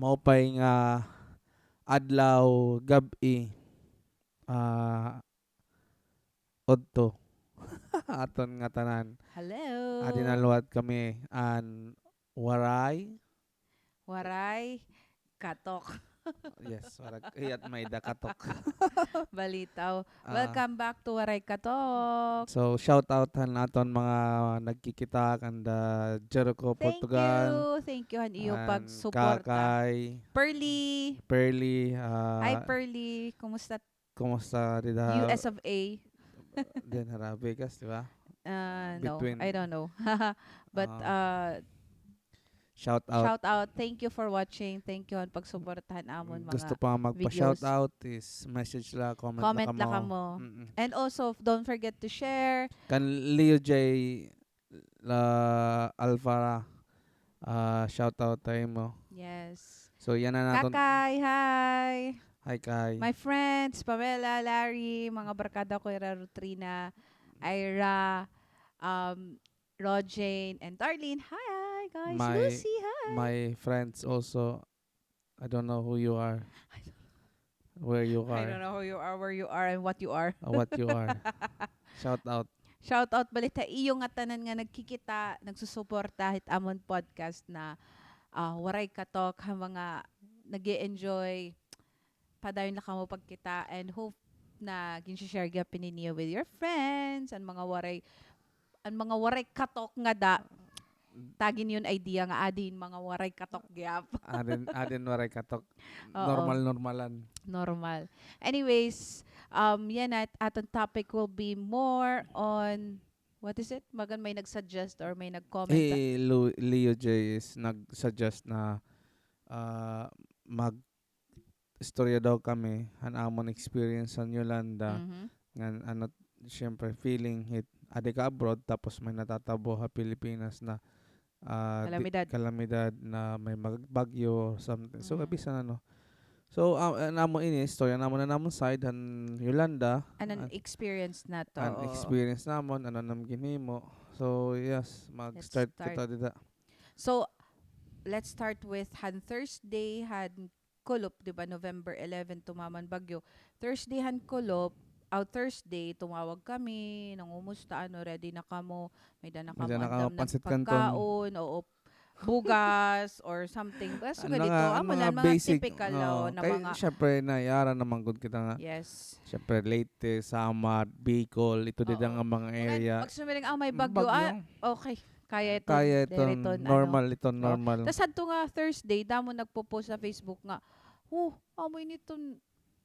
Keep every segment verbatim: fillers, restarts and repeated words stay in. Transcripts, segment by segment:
maupay nga adlaw, gab-i, ah, udto aton ngatanan. Hello. Adi na liwat kami an Waray. Waray katok. Yes, waray, iyat may da katok. Balitaw. Ah. Welcome back to Waray Katok. So, shout out han aton mga nagkikita kanda Jericho, Portugal. Thank you. Thank you han iyo pagsuporta. Kakay. Pearly. Pearly, ah, hi, Pearly. Kumusta? Kumusta dida? U S of A. Din harabigas, di ba? Ah, no, I don't know. But, ah, shout out. Shout out. Thank you for watching. Thank you han pagsuporta han amon mga videos. Gusto pa magpa-shout out is message la, comment la kamo. Comment la kamo. Mm-mm. And also, don't forget to share. Kan Leo J la Alvara, ah, shout out ha imo. Yes. So, yana an aton. Kakay, hi. Hi, Kay. My friends, Pamela, Larry, mga barkada ko, ira Rutrina, Ira, um, Rojane, and Darlene. Hi, guys. My, Lucy, hi. My friends also, I don't know who you are, where you are. I don't know who you are, where you are, and what you are. Ah, what you are. Shout out. Shout out balit ha iyo ngatanan nga nagkikita, nagsusuporta hit amon podcast na, ah, Waray Katok, ha mga nag-e-enjoy. Padayon la kamo pagkita and hope na gin-share gihapon niyo with your friends, an mga waray, an mga waray katok ngada, tagi niyo an idea nga adi hin mga waray katok gihap. Adi hin, adi hin waray katok. Oo. Normal, normalan. Normal. Anyways, um, yana, aton topic will be more on, what is it? Bagan may nag-suggest or may nag-comment. Eh, Lu-, Leo J is nag-suggest na, ah, mag- istorya daw kami han amon experience han Yolanda, ngan ano, siyempre, feeling hit adi ka abroad, tapos may natatabo ha Pilipinas na, ah, kalamidad na may mag-, bagyo or something. So, bisan ano. So, ah, an amon ini, istorya namon, an amon side han Yolanda. An experience nato. An experience namon, ano an amon ginhimo. So, yes, mag-start kita dida. So, let's start with han Thursday, han kulop, di ba, November eleven, tumama an bagyo. Thursday han kulop, aw, Thursday, tumawag kami, nangumusta, ano, ready na kamo, may dala na kamo andam na pagkaon, oo, bugas, or something. Basta ganito, amo lang, mga typical, oo, na mga, syempre, naiara naman gud kita nga. Yes. Syempre, Leyte, Samar, Bicol, ito dida nga mga area. Pag sumiring, ah, may bagyo, ah, okay. Kaya ito, normal ito, normal. Tas hadto nga Thursday, damo nagpo-post sa Facebook nga, "Oh, amo ini iton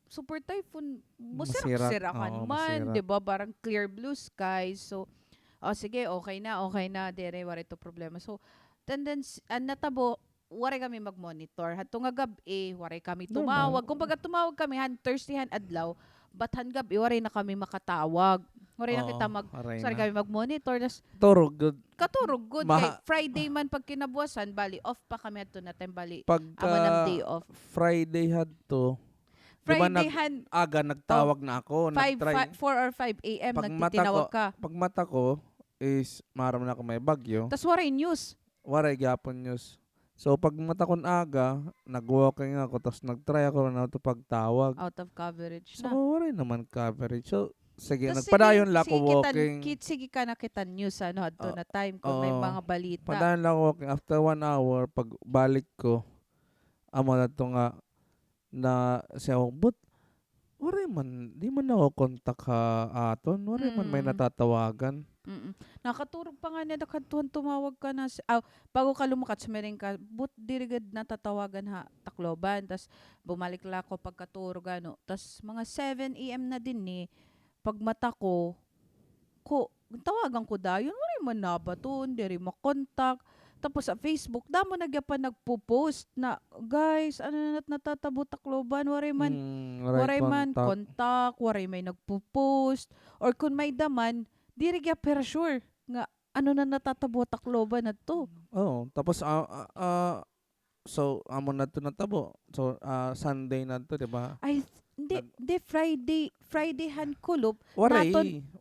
super typhoon, masirak-sirakan man, di ba? Parang clear blue skies." So, oh, sige, okay na, okay na, diri, waray ito problema. So, tendency, an natabo, waray kami mag-monitor. Hadto nga gab-i, waray kami tumawag. Kumbaga, tumawag kami han Thursday han adlaw, but han gab-i, waray na kami makatawag. Waray na kita mag-, waray na kami mag-monitor. Tas katurog gud. Katurog gud. Kay Friday man pagkinabuwasan, bali, off pa kami hadto na time, bali, amo na day off. Friday hadto, di ba, nag-aga nagtawag na ako, nag-try. Four or five A M nagtitinawag ka. Pagmata ko is maaram na ako may bagyo. Tas waray news. Waray gihapon news. So, pagmata ko hin aga, nag-walking ako, tas nag-try ako na ito pagtawag. Out of coverage na. So, waray naman coverage. So, sige, nagpadayon la ako walking. Sige ka nakita news, ano, hadto na time, kung may mga balita. Padayon la ako walking. After one hour, pagbalik ko, amo na ito nga, na siya, but waray man, di man nako-contact ha aton, waray man may natatawagan. Mm-mm. Nakaturog pa ngani ada kadto han tumawag ka na, ah, bago ka lumakat, sumiring ka, but diri gad natatawagan ha Tacloban. Tas bumalik la ako pagkaturog, ano. Tas mga seven A M na dinhi, pagmata ko, ko, tawagan ko dayon, waray man nabaton, diri makontak. Tapos sa Facebook, damo na gihapon nagpo-post na, "Guys, ano na it natatabo Tacloban, waray man, waray man kontak, waray may nagpo-post." Or kun may-ada man, diri gihap hira sure nga ano na natatabo Tacloban adto. Oo, tapos, ah, ah, ah, So, amo na ito natabo. So, ah, Sunday na ito, di ba? Ay, hindi, hindi, Friday, Friday han kulop. Waray.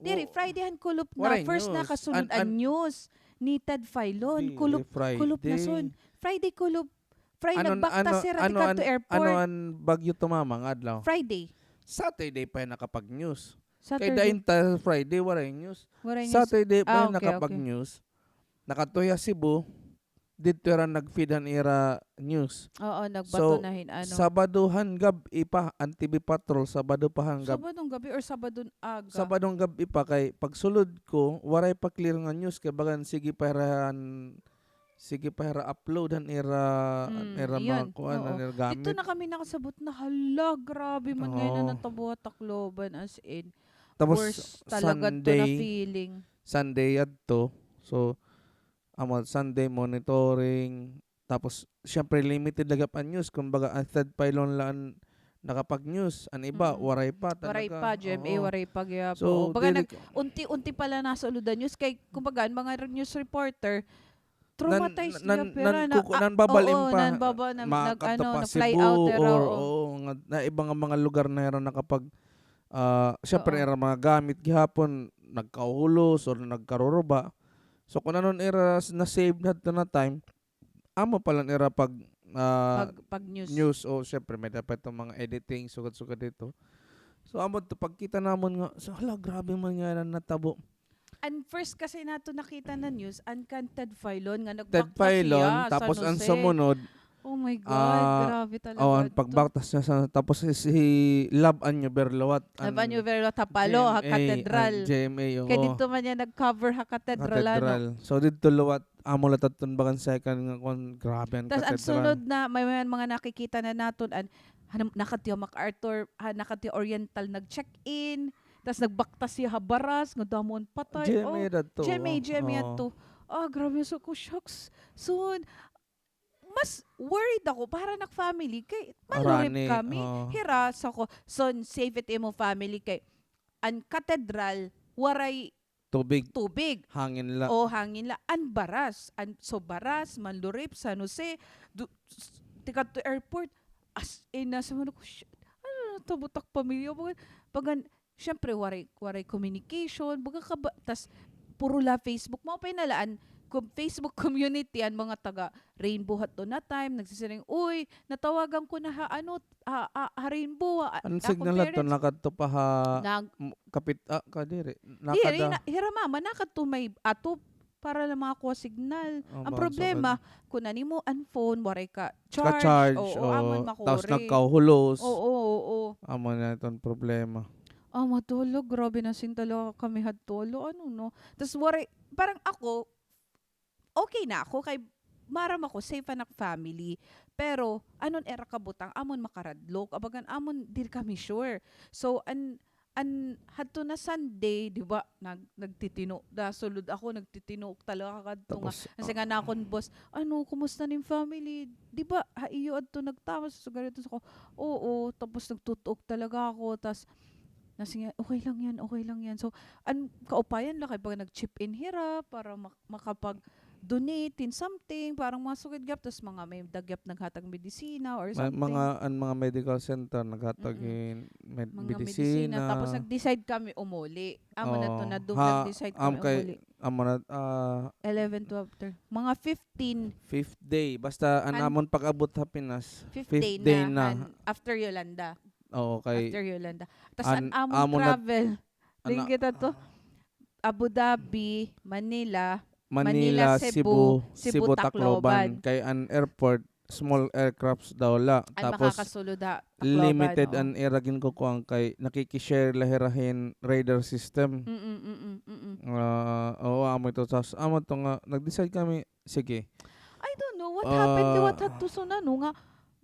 Diri, Friday han kulop na first nakasunod an news ni Ted Filon. Kulop, kulop na son. Friday kulop. Friday, nagbaktas hira tikadto airport. Ano an bagyo tumama nga adlaw? Friday. Saturday pa hiya nakapag-news. Kay dain ta Friday, waray news. Waray news. Saturday pa hiya nakapag-news. Nakadto hiya Cebu, didto hira nag-feed han ira news. Oo, nagbato na hin ano. So, Sabado han gab-i pa, an T V Patrol, Sabado pa han gab-i. Sabado han gab-i or Sabado han aga? Sabado han gab-i pa kay pagsulod ko, waray pa clear nga news kay bagan sige pa hira han Sige pa hira upload han ira, han ira mga kuan, han ira gamit. Didto na kami nakasabot na, hala, grabe man ngay-an an natabo ha Tacloban, as in. Tapos worse talaga to na feeling. Sunday yadto. So, amo, Sunday monitoring. Tapos, syempre, limited la gihap an news. Kumbaga, an third pylon la an nakapag-news. An iba, waray pa talaga. Waray pa, G M A, waray pa gihap. So, baga nag-unti-unti pa la nasulod an news. Kay, kumbaga, an mga news reporter, traumatized na pira na, nanbabal-im pa, nag-ano, na-fly out hira, oo, nga iba nga mga lugar na hira nakapag, ah, syempre, ira mga gamit gihapon nagkauhulos or nagkaruruba. So, kun ano an ira na-save hadto na time, amo pa la an ira pag, ah, pag-news. News, o, syempre, may-ada pa iton mga editing, sugad-sugad didto. So, amo to, pagkita namon nga, so, hala, grabe man ngay-an an natabo. An first kasi naton nakita na news, an kan Ted Filon nga nagbaktas hiya, tapos an sumunod, oh my God, grabe talaga. Oh, an pagbaktas niya sa, tapos si, si Love Anyo Berluat. Love Anyo Berluat, ha Palo, ha Katedral. G M A, oo. Kay didto man niya nag-cover ha Katedral, ano? So, didto liwat, amo la taton bagan second nga kuan, grabe an Katedral. Tas an sunod na, may, may mga nakikita na naton, an, nakadto ha MacArthur, ha, nakadto ha Oriental, nag-check-in, tas nagbaktas hiya ha baras, nga damo an patay. G M A dadto. G M A, G M A yadto. Ah, grabe, so ko, shucks. So, mas worried ako para nak family, kay malurip kami. Hira, sa ko, son, safe it imo family, kay an katedral, waray tubig. Tubig. Hangin la. O, hangin la. An baras. An, so, baras, Manlurip, San Jose, tikadto airport. As in, nasa man ako, shit, ano na ito, butak pamilya? Bagan, bagan, syempre, waray, waray communication. Baga ka ba, tas, puro la Facebook. Mao pa yun na la an Facebook community, an mga taga Rainbow hadto na time, nagsisiring, "Uy, natawagan ko na ha, ano, ha, ha, ha Rainbow, ha, an signal hadto, nakadto pa ha, kapit, ah, kadiri." Diri, hira mama, nakadto may ato para la makakuha signal. An problema, kun an imo an phone, waray ka charge, oo, amo an makuri. Tapos nagkauhulos. Oo, oo. Amo na iton problema. Amo, hala, grabe na sin talaga kami hadto, hala, ano, no? Tas waray, parang ako, okay na ako kay maaram ako, safe an ak family. Pero, ano an ira kabutang, amo an makaradlok, abagan amo an diri kami sure. So, an, an, hadto na Sunday, di ba, nag-, nagtitino, nasulod ako, nagtitino talaga kadto nga. Tapos, kasi nga na akon boss, "Ano, kumusta an im family? Di ba, ha iyo adto nagtamas?" So, ganito sa ko, "Oo." Tapos, nagtutuok talaga ako. Tas, nasiring, "Okay lang yan, okay lang yan." So, an kaupayan la kay baga nag-chip in hira para mak-, makapag-donate hin something, parang mga sugad gihap, tas mga may-ada gihap naghatag medisina or something. Mga, an mga medical center naghatag hin med-, medisina. Tapos nag-decide kami umuli. Amo na to, nag-decide kami umuli. Amo na, ah, eleven, twelve, thirteen. Mga fifteen. Fifth day. Basta an amon pag-abot ha Pinas, fifth day na. After Yolanda. Oo, kay after Yolanda. Tas an amon travel, dinhi kita to, Abu Dhabi, Manila, Manila, Cebu, Cebu, Tacloban. Kay an airport, small aircrafts daw la. Tapos, limited an ira ginkukuan kay nakiki-share la hira hin radar system. Mm, mm, mm, mm. Ah, oo, amo ito. Tas amo ito nga, nag-decide kami, sige. I don't know what happened liwat hadto, so, ano nga,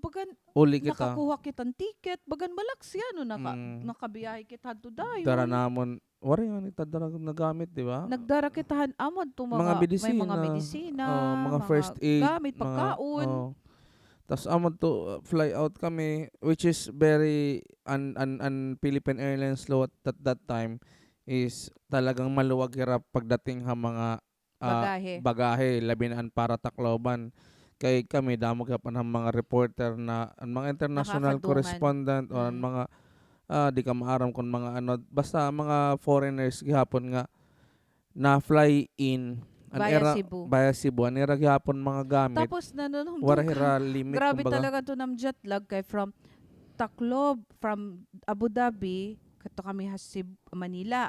bagan nakakuha kita hin ticket, bagan malaksi, ano, naka-, nakabiyahe kita hadto dayon. Dara namon, waray ngani ta dara nga gamit, di ba? Nagdara kita han amo adto mga, may mga medisina, mga first aid, gamit, pagkaon. Oo. Tas amo adto, uh, fly out kami, which is very un-, un-, un-, Philippine Airlines liwat at that time is talagang maluwag hira pagdating ha mga ah, bagahe, labi na an para Tacloban. Kay kami, damo gihapon an mga reporter na, an mga international correspondent o an mga, ah, di ka maaram kon mga ano, basta mga foreigners gihapon nga na-fly in An ira, via Cebu. Via Cebu. An ira gihapon mga gamit. Tapos, nanunumdum ka. Waray hira limit, kumbaga. Grabe talaga to nam jet lag kay from Taclob, from Abu Dhabi, kadto kami ha Ceb-, Manila.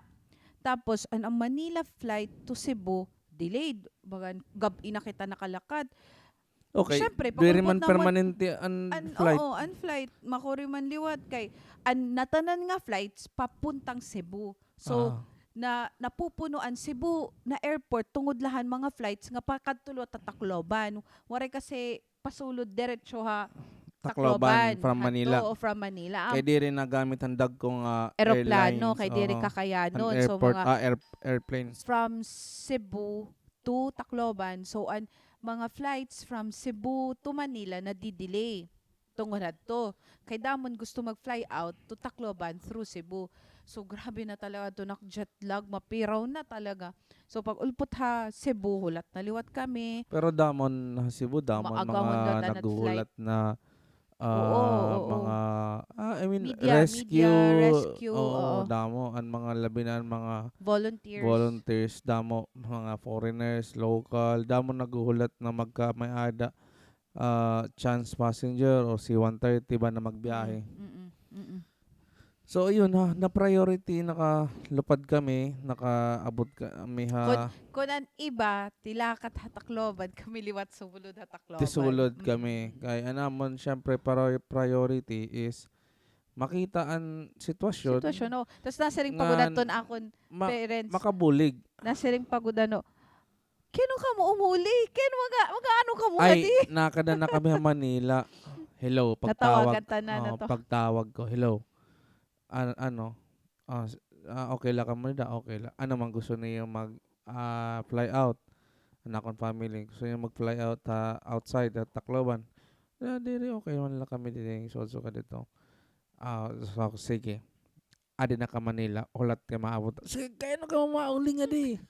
Tapos, an, an Manila flight to Cebu, delayed. Bagan, gab-i na kita nakalakad. Okay, siyempre, diri man permanente an flight. Oo, an flight, makuri man liwat kay an natanan nga flights papuntang Cebu. So, na, napupuno an Cebu na airport tungod la han mga flights nga pakadto liwat ha Tacloban. Waray kasi pasulod diretso ha Tacloban from Manila. Kay diri nagamit han dagko nga airplano, kay diri kakayanon. So, mga airplanes from Cebu to Tacloban. So, an mga flights from Cebu to Manila nadidelay tungod hadto. Kay damo an gusto mag-fly out to Tacloban through Cebu. So, grabe na talaga to, nak-jet lag, mapiraw na talaga. So, pag-ulpot ha Cebu, hulat na liwat kami. Pero damo an ha Cebu, damo an mga naghuhulat na, ah, mga, ah, I mean, rescue. Oo, damo an mga, labi na an mga volunteers, damo, mga foreigners, local, damo naghuhulat na magka may-ada, ah, chance passenger o C one thirty ba na magbiyahe. So, ayun ha, na-priority, nakalupad kami, nakaabot kami ha. Kun, kun an iba, tilakat ha Tacloban, kami liwat sumulod ha Tacloban. Tisulod kami. Kay an amon, syempre, priority is makita an sitwasyon. Sitwasyon, oo. Tas nasiring pa gud adto an akon parents. Makabulig. Nasiring pa gud ano, "Kay ano kamo umuli? Kay ano mag-, mag-aano kamo ngadi?" Ay, nakada na kami ha Manila. Hello, pagtawag. Natawagan ta na, oo, pagtawag ko, "Hello. An-, ano? Ah, okay la kamo dida?" "Okay la." "Ano man gusto niyo mag, ah, fly out?" An akon family, "Gusto niyo mag-fly out ha outside ha Tacloban?" "Ah, diri, okay man la kami didi, sugad-sugad didto." Ah, so, sige. Adi na ka Manila, hulat ka maabot. Sige, kay ano ka mauli ngadi?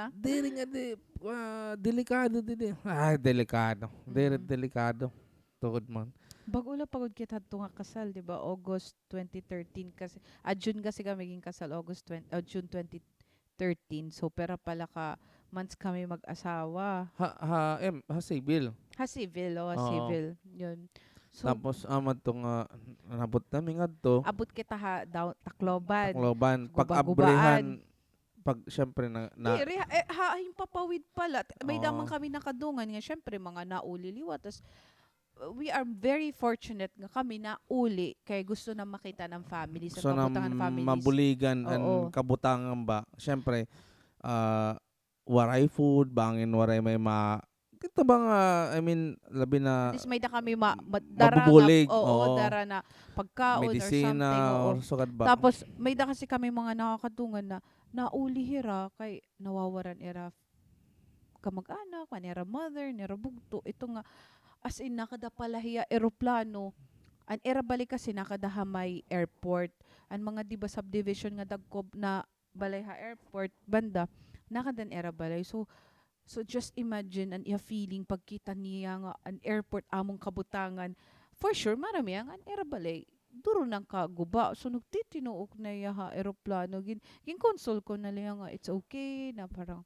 Diri ngadi, ah, delikado didi. Ah, delikado. Diri delikado. Tuod man. Bag-o la pa gud kita hadto nga kasal, di ba? August twenty thirteen kasi, ah, June kasi kami ginkasal, August twenty, ah, June twenty thirteen. So, pira pa la ka months kami mag-asawa. Ha, ha, em, ha civil? Ha civil, o, ha civil. Yun. So, tapos, ah, madto nga, nabot nami ngadto. Abot kita ha, daw, Tacloban. Tacloban. Pag-abrihan, pag, syempre, na, na. Diri, ha, eh, ha, Himpapawid pala. May-ada man kami nakadungan nga, syempre, mga nauli liwat. Tas, we are very fortunate nga kami nauli kay gusto na makita an family, an kabutangan, families. Mabuligan an kabutangan ba. Siyempre, ah, waray food, bangin waray may ma-, kita ba nga, I mean, labi na. At least may-ada kami ma-, ma-, dara nga, mabubulig, oo, dara na pagkaon or something, medisina, oo, or sugad ba. Tapos, may-ada kasi kami mga nakakadungan na nauli hira kay nawawaran ira kamag-anak, an ira mother, an ira bugto. Ito nga, as in, nakada pa la hiya eroplano. An ira balay kasi nakada ha may airport. An mga, di ba, subdivision nga dagko na balay ha airport banda, nakada an ira balay. So, so just imagine an iya feeling pagkita niya nga an airport amon kabutangan. For sure, maaram hiya nga an ira balay duro na an kaguba. So, nagtitinuok na hiya ha eroplano. Gin-, gin-console ko na la hiya nga it's okay na parang,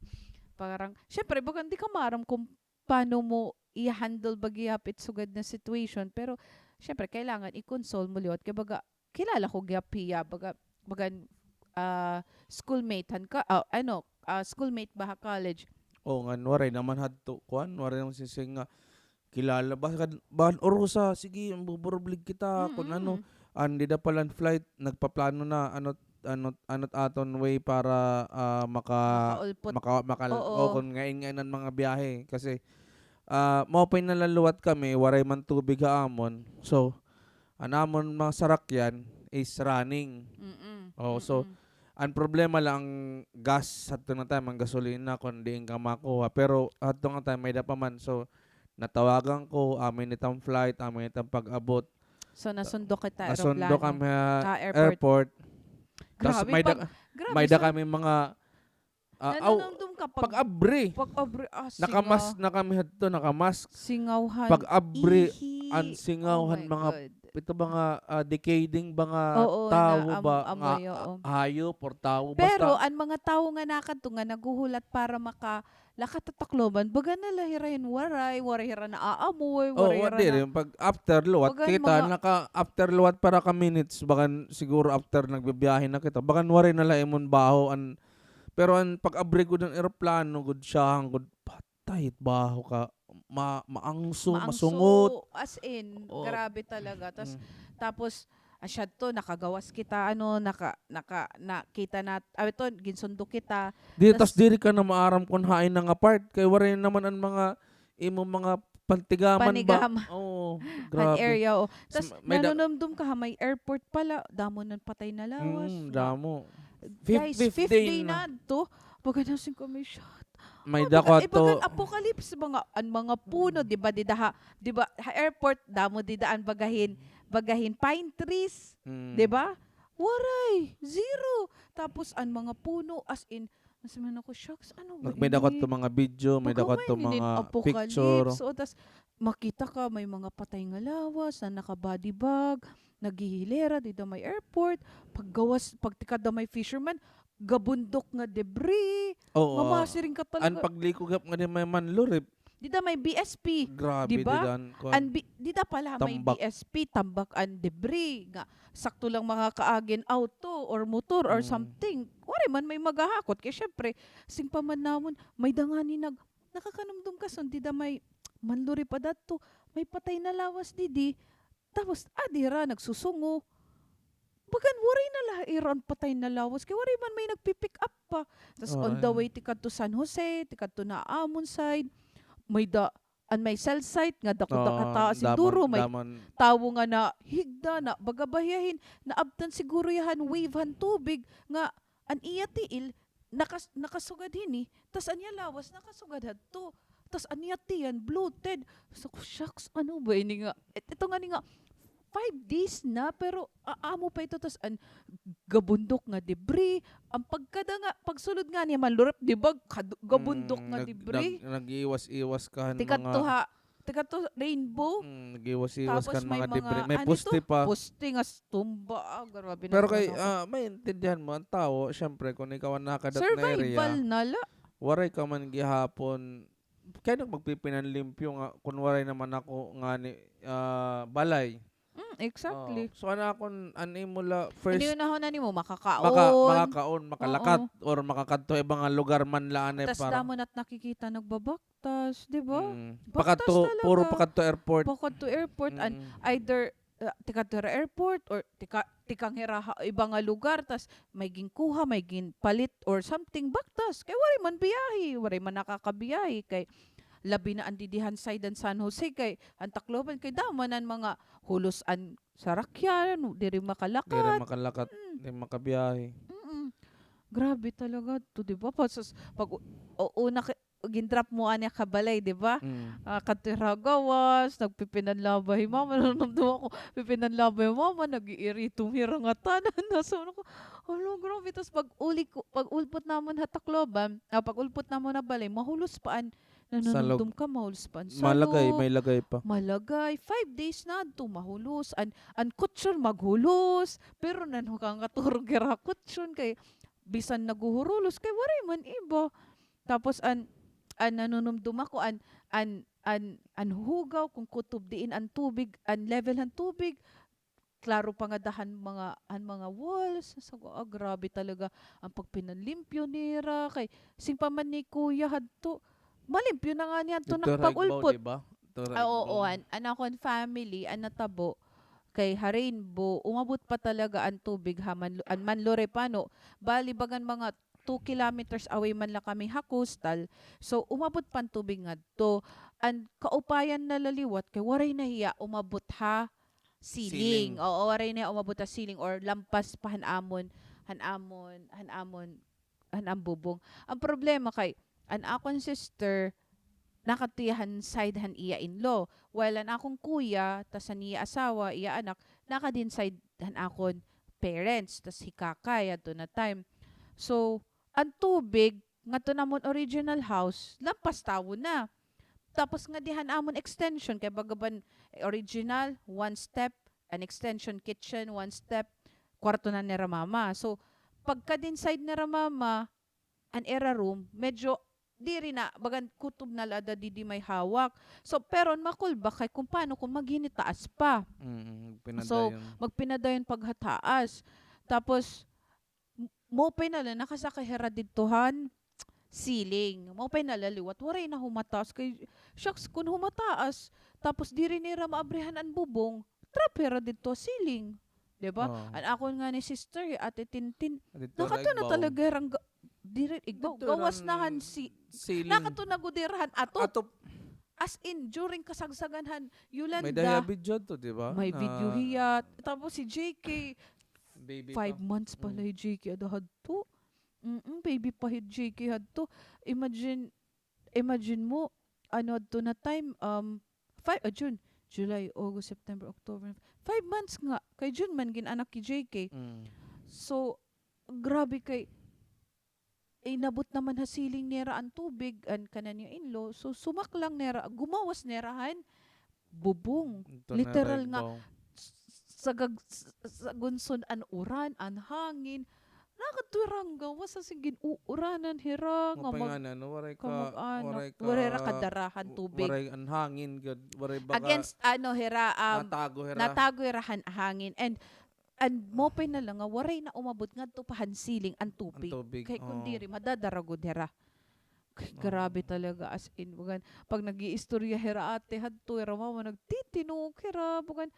parang, syempre, baga di ka maaram kung paano mo i-handle ba gihap it sugad na situation. Pero, syempre, kailangan i-console mo liwat. Kay baga, kilala ko gihap hiya, baga, baga, ah, schoolmate han ka, ah, ano, ah, schoolmate ba ha college? O, ngan waray naman hadto, kuan, waray naman siring nga kilala ba, kan, ban, urusa, sige, buburublig kita, kun ano. An dida pa la an flight, nagpaplano na, ano, ano, ano it aton way para, ah, maka-, makaulpot, maka-, maka-, oo, o, kun ngain-ngain an mga biyahe. Kasi, ah, maupay na la liwat kami, waray man tubig ha amon. So, an amon mga sarakyan is running. Mm-mm. O, so, an problema la an gas, hadto nga time, an gasolina, kun diin ka makuha. Pero, hadto nga time, may-ada pa man. So, natawagan ko, amo ini it am flight, amo ini it am pag-abot. So, nasundo kita ha eroplano. Nasundo kami ha airport. Tas may-ada, may-ada kami mga, ah, aw, pag-abri. Pag-abri, ah, naka-mask na kami hadto, naka-mask. Singaw han. Pag-abri, an singaw han mga, ito ba nga, ah, decaying ba nga tawo ba, nga hayop or tawo, basta. Pero an mga tawo nga nakadto nga naghuhulat para maka- lakat ha Tacloban, baga na la hira hin waray, waray hira naaamoy, waray hira na. Pag after liwat, kita naka after liwat para ka minutes, bagan siguro after nagbibiyahe na kita, bagan waray na la imon baho, an, pero an pag-abri gud han eroplano gud siya, gud patay it baho ka, ma-, maangso, masungot. As in, grabe talaga. Tas, tapos, asya to, nakagawas kita, ano, naka-, naka-, nakita na, aw, ito, ginsundo kita. Di, tas diri ka na maaram kon hain na nga part, kay waray naman an mga, imo mga pantigaman ba? Panigaman. Oo, grabe. An area, oo. Tas, nanunumdom ka ha may airport pala, damo nan patay na lawas. Mm, damo. Guys, fifth day na to. Baga na sing kami, shot. May dako ato. Bagan apocalypse, mga, an mga puno, di ba, dida ha, di ba, ha airport, damo dida an bagahin, bagahin pine trees, di ba? Waray, zero. Tapos, an mga puno, as in, nasiman ako, shucks, ano ba ini? May dako ato mga video, may dako ato mga picture. So, tas, makita ka, may mga patay nga lawas na naka-body bag, naghihilera dida may airport, paggawas, pagtikad da may fisherman, gabundok nga debris. Oo. Mamasiring ka talaga. An pagliko gihap nga di may manlurip. Dida may B S P, di ba? Grabe, dida an kuan. An bi-, dida pala may B S P, tambak an debris, nga sakto lang makakaagi hin auto or motor or something. Waray man may maghahakot. Kay syempre, sing pa man namon, may da ngani nag-, nakakanumdom ka, son, dida may manlurip pa dadto, may patay na lawas didi. Tapos, adi hira nagsusungo. Bagan waray na la ira an patay na lawas kay waray man may nagpi-pick up pa. Tas on the way tikadto San Jose, tikadto na amon side, may da-, an may cell site nga dako-dako kataas, siguro may tawo nga nahigda na, baga ba hiya hin naabtan siguro hiya han wave han tubig nga an iya tiil nakas-, nakasugad hini, tas an iya lawas nakasugad hadto. Tas an iya tiyan bloated. Sabi ko, "Shucks, ano ba ini nga?" It-, ito ngani nga, five days na, pero a-, amo pa ito, tas an gabundok nga debris, an pagkada nga, pagsulod ngani ha manlurip, di ba, gabundok nga debris. Nag-iwas-iwas ka han mga Tikadto ha, tikadto Rainbow. Mm, nag-iwas-iwas ka han mga debris. May poste pa. Poste nga tumba, ah, grabe na. Pero kay, ah, maintindihan mo, an tawo, syempre, kon ikaw an nakadat na area, survival na la. Waray ka man gihapon, kay nagpipinanlimpyo nga, kon waray naman ako ngani, ah, balay. Mm, exactly. So, an akon, an imo la, first, inihunahuna nimo, makakaon, makakaon, makalakat, or makakadto iba nga lugar man la anay. Tas damo na't nakikita nagbabaktas, di ba? Baktas talaga. Puro pakadto airport. Pakadto airport, an either, ah, tikadto hira airport or tika-, tikang hira ha iba nga lugar, tas may ginkuha, may ginpalit or something, baktas. Kay waray man biyahe, waray man nakakabiyahe, kay labi na an didi han side han San Jose, kay an Tacloban, kay damo man an mga hulos an sarakyan, diri makalakat. Diri makalakat, diri makabiyahe. Mm-mm. Grabe talaga to, di ba? Pas-, pag u-, o-, una ka-, gin-drop mo anay ha balay, di ba? Ah, kadto hira gawas, nagpipinanlaba hi mama, nanumdom ako, pipinanlaba hi mama, nag-iiritom hira ngatanan. Nasa ano ko, hala, grabe. Tas pag-uli ko, pag-ulpot namon ha Tacloban, ah, pag-ulpot namon ha balay, mahulos pa an, nanunumdom ka, mahulos pa an salog. Malagay, may lagay pa. Malagay, five days na adto, mahulos. An, an kutsyon, maghulos. Pero nano ka nga turog hira kutsyon, kay bisan naghuhurulos, kay waray man iba. Tapos an, an nanunumdom ako, an, an, an, an hugaw, kon kutob diin an tubig, an level han tubig, klaro pa ngada han mga, han mga walls. Sa, ah, grabe talaga an pagpinanlimpyo nira. Kay, sing pa man ni Kuya hadto, malimpyo na ngani hadto na pag-ulpot. Ah, oo, an, an akon family, an natabo, kay ha Rainbow, umabot pa talaga an tubig ha Manlo-, an Manluripano. Bali, bagan mga two kilometers away man la kami ha coastal. So, umabot pa an tubig ngadto. An kaupayan na la liwat kay waray na hiya umabot ha ceiling. Ceiling. Oo, waray na hiya umabot ha ceiling or lampas pa han amon, han amon, han amon, han amon bubong. An problema kay, an akon sister, nakadto hiya han side han iya in-law. While an akon kuya, tas an iya asawa, iya anak, nakadin side han akon parents, tas hi kakay, adto na time. So, an tubig, ngadto namon original house, lampas tawo na. Tapos ngadi han amon extension, kay baga ban original, one step, an extension kitchen, one step, kwarto na nira mama. So, pagkadin side nira mama, an ira room, medyo diri na, bagan kutob na la ada didi may hawak. So, pero makulba kay kung paano kung maghinitaas pa. Mm, so, magpinadayon. Magpinadayon paghataas. Tapos, m-, maupay na la, nakasakay hira didto han ceiling. Maupay na la liwat, waray na humataas. Kay, shucks, kun humataas, tapos diri nira maabrihan an bubong, trap hira didto ha ceiling. Di ba? Oo. An akon ngani sister, hi Ate Tintin, nakadto na talaga hira han ga-, diri, igbaw, gawas na han si-, ceiling. Nakadto na gud hira han atop. Atop. As in, during kasagsagan han Yolanda. May daya video to, di ba? May video hiya. Tapos si J K, baby pa. Five months pa la hi J K ada hadto. Mm, baby pa hi J K hadto. Imagine, imagine mo, ano hadto na time, um, five, ah, June, July, August, September, October, five months nga. Kay June man gin-anak hi J K. Mm. So, grabe kay, inabot naman ha ceiling nira an tubig, an kanan niya in-law. So, sumaklang nira, gumawas nira han bubong. Literal nga, s-, sagag-, s-, sagunson an uran, an hangin. Nakadto hira han gawas, as in gin-uuranan hira nga mag-, waray ka, kamag-anak. Waray ra kadara han tubig. Waray an hangin gud, waray baga. Against, ano, hira, um, natago hira. Natago hira han hangin. And And maupay na la nga waray na umabot ngadto pa han ceiling an tubig. An tubig, oo. Kay kun diri, madadara gud hira. Kay grabe talaga, as in, bagan, pag nag-iistorya hira ate hadto, hira mama, nagtitinuok hira, bagan.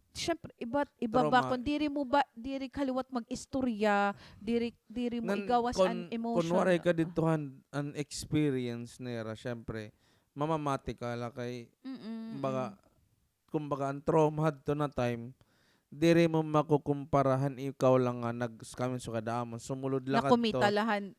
Siyempre, iba, iba ba, kun diri mo ba, diri ka liwat mag-istorya, diri, diri mo igawas an emotion. Kun waray ka didto han, an experience nira, siyempre, mamamati ka la kay, baga, kumbaga, an trauma hadto na time, diri mo makukumpara han ikaw la nga nag-, kami sugad amon, sumulod la kadto. Nakumita la han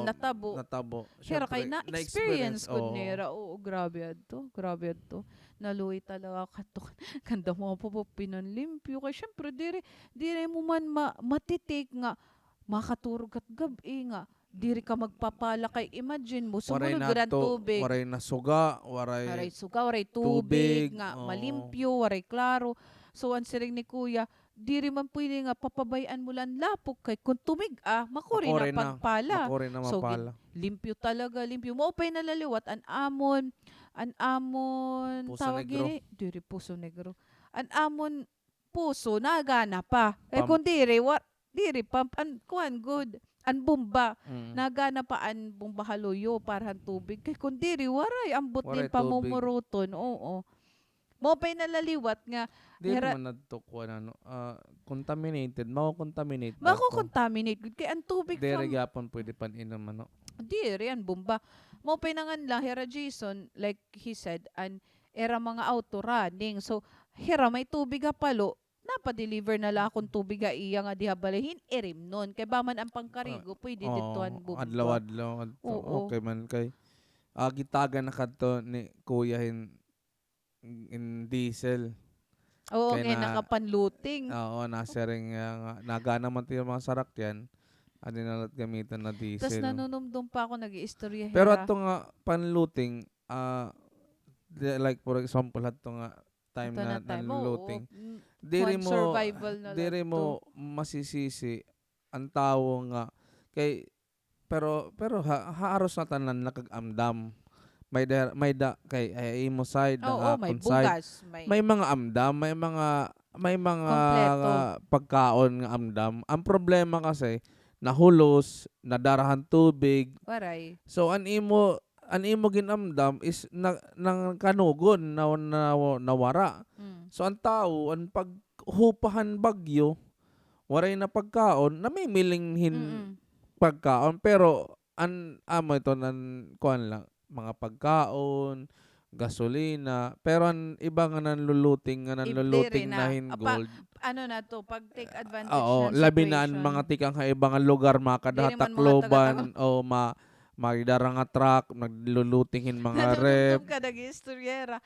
natabo. Oo, natabo. Siyempre, na-experience gud nira. Oo, grabe adto, grabe adto. Naluoy talaga kadto. Kanda mo pa pinanlimpyo. Kay siyempre, diri, diri mo man ma-, mati-take nga makaturog ka gab-i nga diri ka magpapala kay imagine mo, sumulod gud an tubig. Waray na suga, waray suga, waray tubig nga malimpyo, waray klaro. So, an siring ni Kuya, diri man pwede nga papabay-an mo la an lapok kay kun tumig-a, makuri na pagpala. Makuri na mapala. So, limpyo talaga, limpyo. Maupay na la liwat, an amon, an amon, tawag ini, diri Poso Negro. An amon, poso, nagana pa. Kay kun diri, wa-, diri pa, an, kuan gud, an bomba. Mm. Nagana pa an bomba ha luyo para han tubig. Kay kun diri, waray, ambot din pamumuruton. Oo. Maupay na la liwat nga, diri man adto, kuan, ano, ah, contaminated, mako-contaminate ba to? Mako-contaminate gud. Kay an tubig diri gyapon pwede pan-inom, ano? Diri, an bomba. Maupay na ngan la, hira Jason, like he said, an ira mga auto running. So, hira may tubig ha palo, napa-deliver na la akon tubig ha iya nga diha balay, hin-irimnon. Kay ba man an pangkarigo, pwede didto han bomba. Adlaw-adlaw, adto. Oo. Okay man kay, ah, gitagan na kadto ni Kuya hin, hin diesel. Oo, kay nakapanluting. Oo, nasiring nga, nagana man it iya mga sarakyan, adi na la it gamiton na diesel. Tas nanunumdom pa ako, nag-iistorya hira. Pero adto nga panluting, ah, like, for example, adto nga time na nanluting. Diri mo, diri mo masisisi an tawo nga kay, pero, pero ha, haros ngatanan nakag-amdam. May da, may da kay, ay, imo side, ha akon side. May mga amdam, may mga, may mga pagkaon nga amdam. An problema kasi, nahulos, nadara han tubig. Waray. So, an imo, an imo gin-amdam is na, nakanugon, na, na, nawara. Mm. So, an tawo, an paghupa han bagyo, waray na pagkaon, namimiling hin pagkaon, pero an amo ito nan kuan la, mga pagkaon, gasolina, pero an iba nga nanluluting, nga nanluluting na hin gold. Ano na to, pag-take advantage ng situation. Oo, labi na an mga tikang ha iba nga lugar, makada ha Tacloban, o ma-, magdara nga truck, nagluluting hin mga ref. Nanunumdom ka, nag-iistoryera.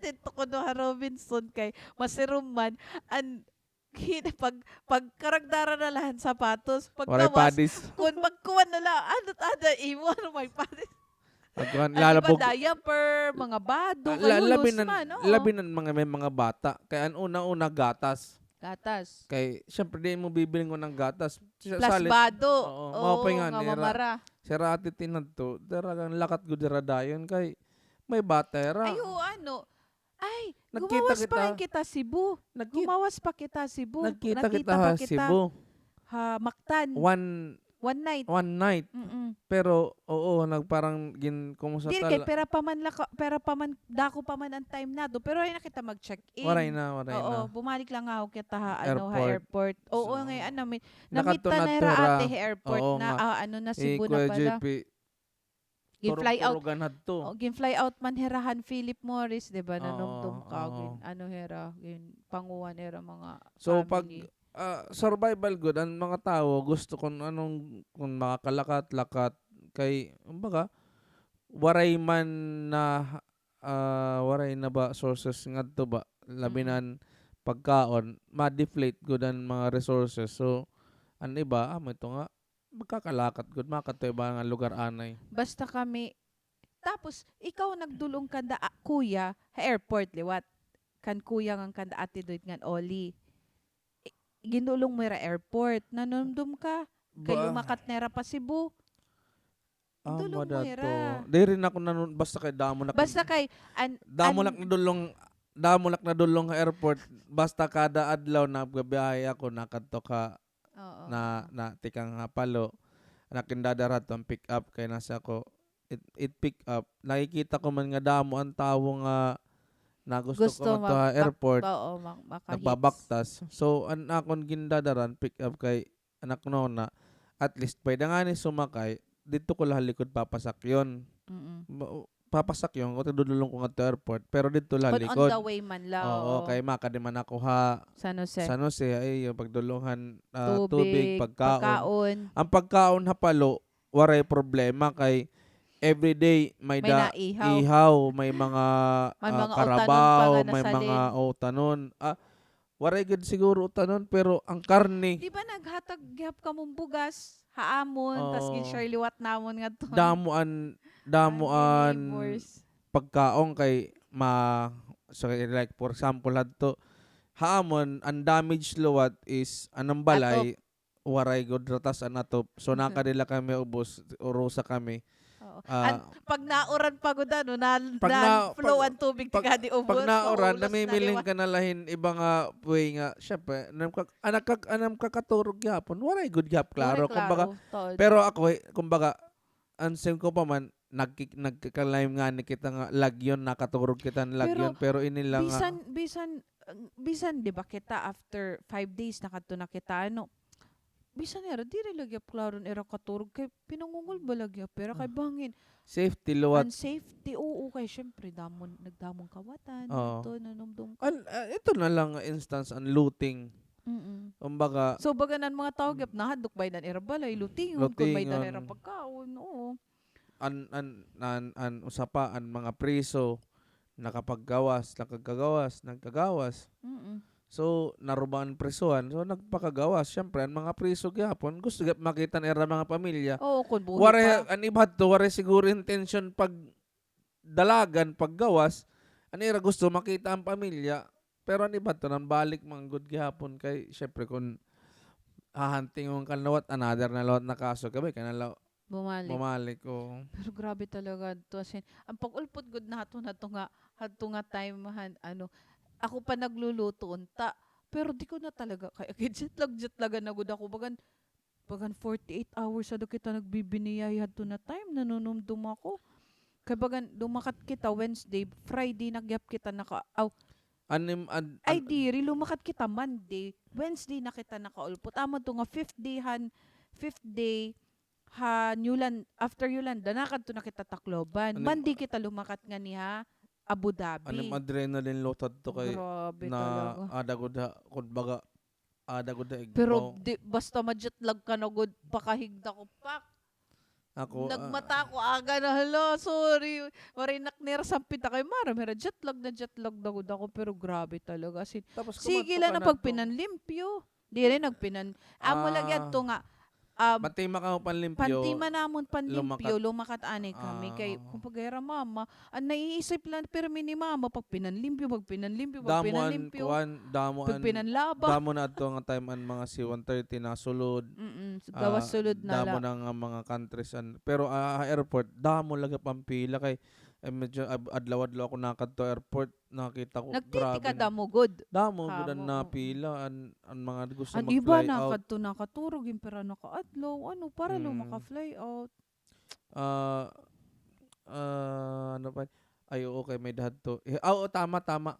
Didto kuno ha Robinson kay masirom man, an hin-, pag, pagkaragdara na la han sapatos, pagkawas, kun magkuan na la, ano, ano, imo, ano, may padis. Pagkuan, lalo pag diaper, mga bado, kay hulos man, oo. Labi na mga, may mga bata. Kay an una-una, gatas. Gatas. Kay, syempre, di mo bibilin ko ng gatas. Plus bado. Oo, maupay nga nira. Sira ati tinadto, talagang lakat gud hira dayon kay may bata hira. Ay, oo, ano. Ay, gumawas pa kita Cebu. Gumawas pa kita Cebu. Nagkita kita ha Cebu. Ha Mactan. One night. One night. Mm-mm. Pero, oo, nagparang gin-, kumusta. Diri kay pera pa man la ka, pera pa man, dako pa man an time nato. Pero waray na kita mag-check-in. Waray na, waray na. Oo, bumalik lang ako kita ha, ano, ha airport. Oo, ngay-an, namit-, namita na hira ate ha airport na, ah, ano na, Cebu na pala. Gin-fly out. Turog-turogan hadto. Oh, gin-fly out man hira han Philip Morris, di ba? Nanumdom ka, gin-, ano hira, ginpanguha hira mga family. So, pag, ah, survival gud, an mga tawo gusto kun anong, kun makakalakat-lakat, kay, kumbaga, waray man na, ah, waray na ba sources ngadto ba, labi na an pagkaon, ma-deflate gud an mga resources. So, an iba, amo ito nga, magkakalakat gud, makadto iba nga lugar anay. Basta kami, tapos, ikaw nagdul-ong kanda, ah, kuya, ha airport, liwat. Kan kuya ngan kanda Ate Doy ngan Oli. I-, gindul-ong mo hira airport. Nanumdom ka? Kay lumakat na hira pa Cebu. Gindul-ong mo hira. Diri na ako nanun-, basta kay damo na, basta kay, an-, damo an-, na nadul-ong, damo na nadul-ong ha airport. Basta kada adlaw nagbibiyahe ako, nakadto ka Oo. Na, na tikang ha Palo, an akon dadara to an pick up kay nasa ako it, it pick up. Nakikita ko man nga damo an tawo nga na gusto ko madto ha airport. Oo, ma-, makahits. Nagbabaktas. So, an akon gindadara an pick up kay an akon nona, at least, pwede ngani sumakay, didto ko la ha likod papasakyon. Mm-mm. Ma-, papasakyon ko, tigdudulong ko ngadto airport, pero didto la likod. But on the way man la, oo, kay makadi man ako ha San Jose. San Jose, ay, yung pagdulong han, ah, tubig, pagkaon. An pagkaon ha Palo, waray problema kay everyday may da-, ihaw, may mga, ah, karabaw, may mga utanon. Ah, waray gud siguro utanon, pero an karne. Di ba naghatag gihap kamo hin bugas ha amon, tas gin-share liwat namon ngadto. Damo an, damo an pagkaon kay ma-, so, like, for example, hadto, ha amon, an damage liwat is, an balay, waray gud ratas an atop. So, nakadi la kami ubos, urusa kami. Oo. Ah, an, pag nauran pa gud, ano, na, na-flow an tubig, tikadi ubos, pag nauran, namimiling ka na la hin iba nga way nga, syempre, an kag-, an kag-, an kakaturog gihapon, waray gud gihap klaro. Waray klaro, kumbaga, pero ako, eh, kumbaga, an same ko pa man, nagki-, nagka-climb ngani kita nga lagyon, nakaturog kita nga lagyon, pero ini la nga bisan, bisan, bisan, di ba, kita after five days, nakadto na kita, ano, bisan hira, diri la gihap klaro an ira katurog kay pinangungulba la gihap hira kay bangin. Safety liwat. An safety, oo, kay syempre, damo, nagdamo an kawatan, ito, nanumdom ka. An, ah, ito na la nga instance, an looting. Mm-mm. Kumbaga, so, baga an mga tawo gihap nahadlok, baydan ira balay, lootingon, kun baydan ira pagkaon, oo. An, an, an, an usa pa, an mga priso, nakapaggawas, nakagagawas, nagkagawas. Mm-mm. So, naruba an prisohan. So, nagpakagawas. Siyempre, an mga priso gihapon, gusto gihap makita an ira mga pamilya. Oo, kun buhi pa. Waray, an iba hadto, waray siguro intensyon pagdalagan, paggawas. An ira gusto makita an pamilya. Pero an iba to, nanbalik man gud gihapon kay, syempre, kun hahantingon ka liwat, another na liwat na kaso, kabay ka na la-, bumalik. Bumalik, oo. Pero grabe talaga to, as in, an pag-ulpot gud naton hadto nga, hadto nga time han, ano, ako pa nagluluto unta. Pero di ko na talaga kaya, kay jet lag, jet lagan na gud ako, bagan, bagan forty-eight hours ada kita nagbibiniyay hadto na time, nanunumdom ako. Kay bagan lumakat kita Wednesday, Friday na gihap kita naka-, aw. Anim ad-, ay, an-, diri, lumakat kita Monday, Wednesday na kita nakaulpot. Amo to nga fifth day han, fifth day han Yolan-, after Yolanda, nakadto na kita Tacloban. Monday kita lumakat ngani ha Abu Dhabi. Anim adrenaline load hadto kay grabe talaga. Ada gud ha, kumbaga, ada gud ha igbaw. Pero di, basta ma-jetlag ka na gud, pakahigda ko, pak. Ako, ah, nagmata ko, aga na, hala, sorry. Waray nak nira sampita kay maaram hira, jetlag na jetlag na gud ako, pero grabe talaga. As in, sige la na pagpinanlimpyo. Diri nagpinan-, amo lagi adto nga, um, pantima kamo panlimpyo. Pantima namon panlimpyo, lumakat. Lumakat anay kami. Ah, kay, oo. Kumbaga, hira mama, an naiisip la pirmi ni mama, pagpinanlimpyo, pagpinanlimpyo, damo an pagpinanlimpyo, kuan, damo an, pagpinanlaba. Damo na adto nga time an mga C one thirty nasulod. Mm-mm, gawas sulod na la. Ah, damo na nga mga countries an, pero, ah, airport, damo la gihap an pila kay, eh, medyo ad-, adlaw-adlaw ako nakadto airport, nakita ko, grabe na. Nagtitikadamo gud. Damo gud an napila, an, an mga gusto mag-fly out. An iba nakadto nakaturog, impira nakaadlaw, ano, para lang maka-fly out. Ah, ah, ano pa? Ay, oo, kay may-ada hadto. Eh, ah, oo, tama, tama.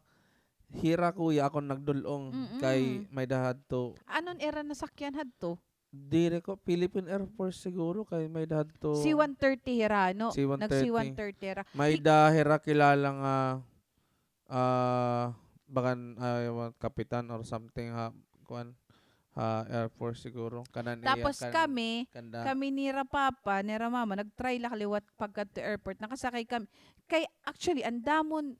Hira, kuya, akon nagdul-ong kay may-ada hadto. Anon ira nasakyan hadto? Diri ko, Philippine Air Force siguro kay may-ada hadto. C one thirty hira, no? C one thirty. Nag-C one thirty hira. May-ada hira kilala nga, ah, bagan, ah, kapitan or something ha, kuan, ha Air Force siguro. Kanan iya, tapos kan-, kami, kanda. Kami nira papa, nira mama, nag-try la liwat pagkadto airport. Nakasakay kami. Kay, actually, an damon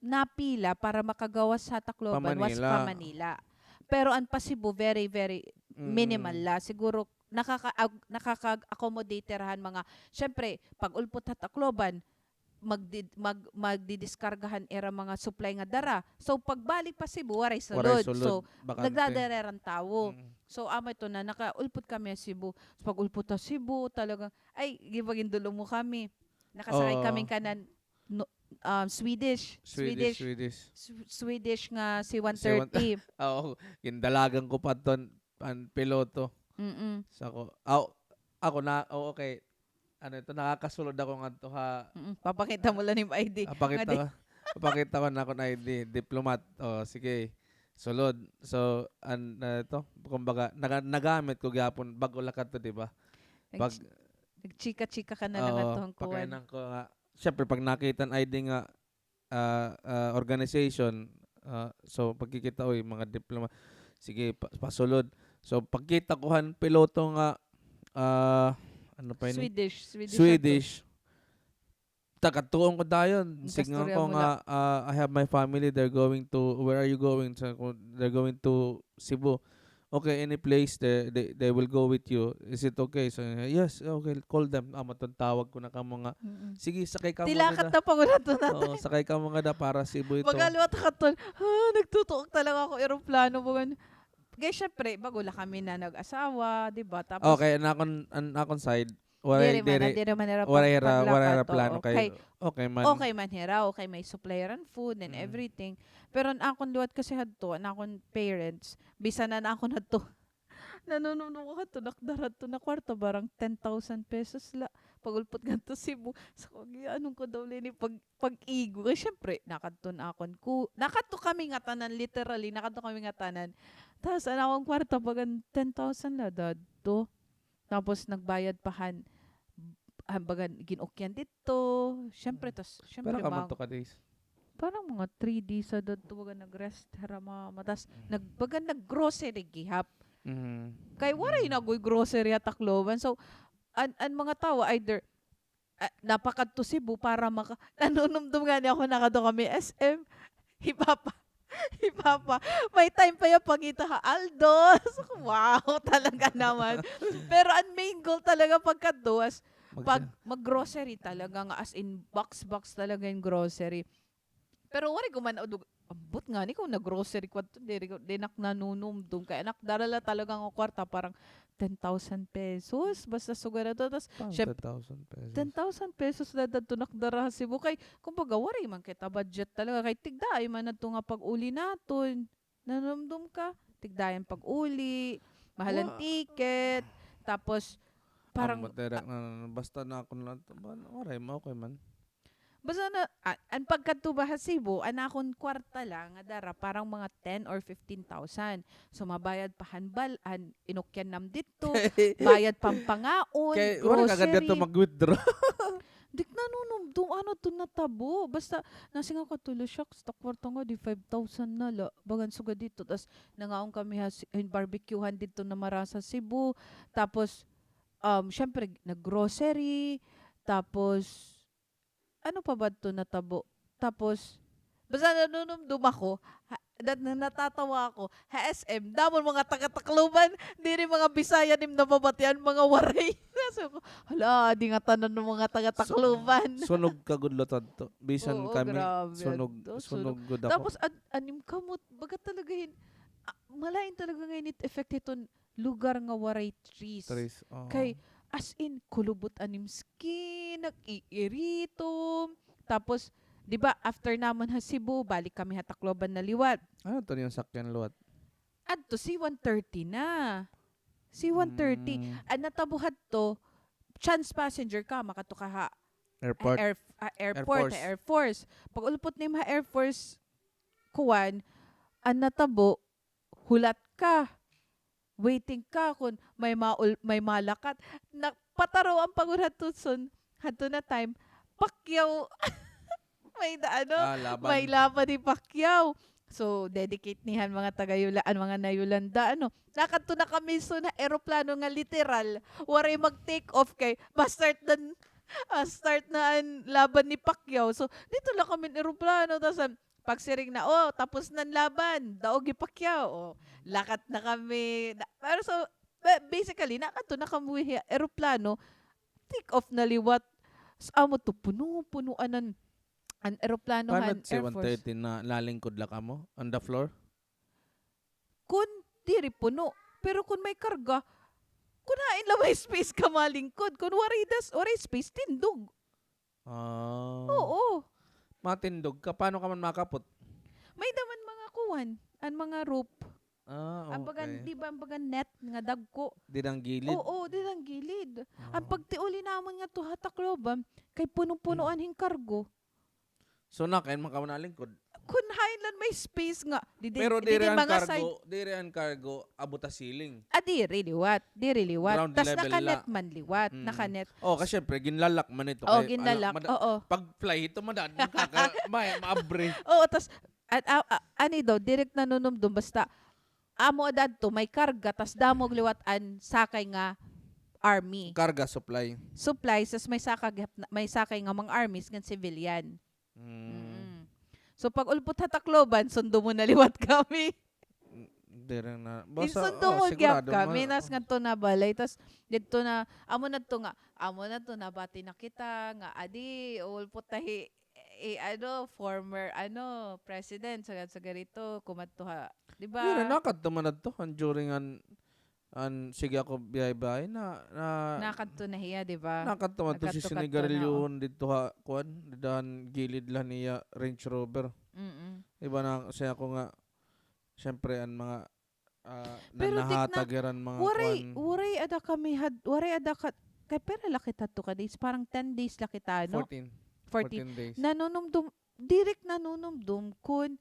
napila para makagawas ha Tacloban was pa Manila. Pero an pa Cebu, very, very minimal la. Siguro, nakaka-, ag-, nakaka-accommodate hira han mga, syempre, pag-ulpot ha Tacloban, magdi-, mag-, magdidiskarga han ira mga supply nga dara. So, pagbalik pa Cebu, waray sulod. Waray sulod, bakante. So, nagdadara hira hin tawo. Mm. So, amo ito na, nakaulpot kami ha Cebu. So, pag-ulpot ha Cebu, talagang, ay, gibagindul-ong mo kami. Nakasakay kami kanan, no, um, Swedish. Swedish, Swedish. Swedish. Sw-, Swedish nga C one thirty. C one thirty. Oo, gindalagan ko pa ton, an piloto. Mm-mm. Sa ko, aw, ako na, oh, okay. Ano ito, nakakasulod ako ngadto ha. Mm-mm. Papakita mo la nim I D. Papakita ko, papakita ko na akon I D, diplomat. Oh, sige. Sulod. So, an, ano ito, kumbaga, naga-, nagamit ko gihapon, bag-o la kadto, di ba? Pag nag-, nagchika-chika ka na lang, oo, ato ang kuwan. Pakianhan ko nga, syempre, pag nakita an I D nga, ah, ah, organization, ah, so, pagkikita, uy, mga diploma, sige, pa-, pasulod. So, pagkita ko han piloto nga, ah, ano pa ini? Swedish, Swedish. Swedish. Taga tuon ko dayon. Signgan ko nga, ah, "I have my family, they're going to, where are you going?" Sa ko, "They're going to Cebu." "Okay, any place they, they, they will go with you. Is it okay?" So, "Yes, okay, call them." Amo ton tawag ko na kamo nga, "Sige, sakay kamo ngada." Tilakat na pa ko na to natin. Oo, sakay kamo ngada para Cebu ito. Magaluwat ako ton. Ah, nagtutuok talaga ako eroplano, bukan. Kay syempre, bag-o la kami na nag-asawa, di ba? Tapos, okay, an akon, an akon side, waray, diri man, diri, diri man hira waray hira, waray hira plano kay, okay man. Okay man hira, okay, may supply hira hin food and everything. Pero an akon liwat kasi hadto, an akon parents, bisan an akon hadto, nanunumdom ko hadto, nakdara hadto na kwarta, barang ten thousand pesos la. Pag-ulpot ngadto Cebu, sa ko, "Gi-, anong ko daw la ini pag-, pag-igo?" Kay syempre, nakadto an akon ku-, nakadto kami ngatanan, literally, nakadto kami ngatanan. Tas an akon kwarta, bagan ten thousand la dadto. Tapos nagbayad pa han, han bagan gin-ukyan didto. Syempre, tas, syempre, pira ka man to ka days? Parang mga three days sa dadto, bagan nag-rest hira mama. Tas, nag-, bagan nag-grocery gihap. Kay waray na gud grocery ha Tacloban. So, an, an mga tawo either, ah, napakadto Cebu para maka-, nanunumdom ngani ako, nakadto kami S M. Hi Papa. Hi Papa. May time pa iya pangita ha Aldo. So, wow, talaga naman. Pero an main goal talaga pagkadto was pag mag-grocery talaga nga, as in box-box talaga hin grocery. Pero waray ko man, ambot ngani kon nag-grocery ko adto, diri ko, diri ak nanunumdom kay an ak dara la talaga nga kwarta, parang ten thousand pesos, basta sugad adto. Tas, syempre, ten thousand pesos. Ten thousand pesos la dadto an ak dara ha Cebu kay, kumbaga, waray man kita budget talaga kay tigdaay man adto nga pag-uli naton. Nanumdom ka, tigdaay an pag-uli, mahal an ticket, tapos, parang, ambot diri ak na, basta an akon la, waray, ma-, okay man. Basta na, ah, an pagkadto ba ha Cebu, an akon kwarta la nga dara, parang mga ten or fifteen thousand. So, mabayad pa han bal-, han inukyan nam didto, bayad pa han pangaon, grocery. Kay, wala ka gad didto mag-withdraw. Di ak nanunumdom, ano to natabo. Basta, nasiring ako, "Tulo, shucks, ta kwarta nga, di five thousand na la." Bagan sugad didto. Tas, nangaon kami ha, hin barbecuehan didto na marasa Cebu. Tapos, um, syempre, nag-grocery. Tapos, ano pa ba to natabo? Tapos, basta nanunumdom ako, ha, dat na natatawa ako. Ha S M, damo mga taga-Tacloban, diri mga Bisaya nim nababatian, mga Waray. Sabi ko, "Hala, di nga tanan ng mga taga-Tacloban." Sunog ka gud la tadto. Bisan kami, sunog, sunog gud ako. Tapos, an-, anim kamot, baga talaga hin-, ah, malain talaga nga ini-effect hiton lugar nga waray trees. Trees, oo. Kay, as in, kulubot an im skin, nag-iirito. Tapos, di ba, after namon ha Cebu, balik kami ha Tacloban na liwat. Ano to yung sakyan liwat? Adto, C one thirty na. C one thirty. Mm. An natabo hadto, chance passenger ka, makadto ka ha airport, ha air-, ha airport, ha Air Force. Pag-ulpot nim ha Air Force, kuwan, an natabo, hulat ka. Waiting ka kun may maul-, may malakat. Napataro an pagod hadto sun, hadto na time. Pacquiao. May da-, ano, may laban ni Pacquiao. So, dedicate nihan mga taga-Yula-, an mga na-Yolanda, ano. Nakadto na kami sun ha eroplano nga literal. Waray mag-take off kay ma-start na, ah, start na an laban ni Pacquiao. So, didto la kami ha eroplano. Tas, an, pagsiring na, "Oh, tapos na an laban. Daog hi Pacquiao." Oh, lakat na kami. Na, pero so, ba-, basically, nakadto na kami ha eroplano, take off na liwat. Sa amo to, puno-puno an, an eroplano han Air Force. Paano si one thirty na nalingkod la kamo? On the floor? Kun diri puno. Pero kun may karga, kun hain la may space ka malingkod. Kun waray das-, waray space, tindog. Ah. Oo. Matindog ka. Paano ka man makapot? May da man mga kuwan, an mga rope. Ah, okay. An bagan, di ba, an bagan net nga dagko? Didang gilid? Oo, didang gilid. Ah. An pagtiuli namon ngadto ha Tacloban, kay puno-puno an hin kargo. So, nakain man kamo nalingkod? Kun hain la may space nga, didi, pero didi diri an mga side. Diri an cargo, abot ha ceiling. Ah, diri liwat, diri liwat. Ground level la. Tas naka-net man liwat, naka-net. Oh, kasi syempre, ginlalak man ito. Oh, ginlalak, oo. Pag-fly ito, madad, kaka-, may, maabri. Oo, tas, an-, a-, a-, ani daw, direct nanunumdum, basta, amo adto, may karga, tas damo liwat an sakay nga army. Karga, supply. Supply, tas may saka-, may sakay nga mga armies ngan civilian. Mm. Mm-mm. So, pag-ulpot ha Tacloban, sundo mo na liwat kami. Mm, diri na. Basta, insundo mo gyap kami, nas ngadto na balay, tas didto na, amo na to nga, amo na to, nabati na kita, nga adi, ulpot ta hi, eh, ano, former, ano, president, sagad-sagad ito, kumadto ha, di ba? Diri, nakadto man adto, an during an, an, sige ako, biyahe-biyahe na, na, nakadto na hiya, di ba? Nakadto man to si Sinigarilyohon didto ha, kuan, didto han gilid la niya Range Rover. Mm-mm. Di ba na, siya ako nga, syempre, an mga, ah, pero nahatag iran mga kuan. Waray, waray ada kami had, waray ada ka, kay pira la kita to ka days? Parang ten days la kita, no? Fourteen. Fourteen. Fourteen days. Nanunumdum, direct nanunumdum kun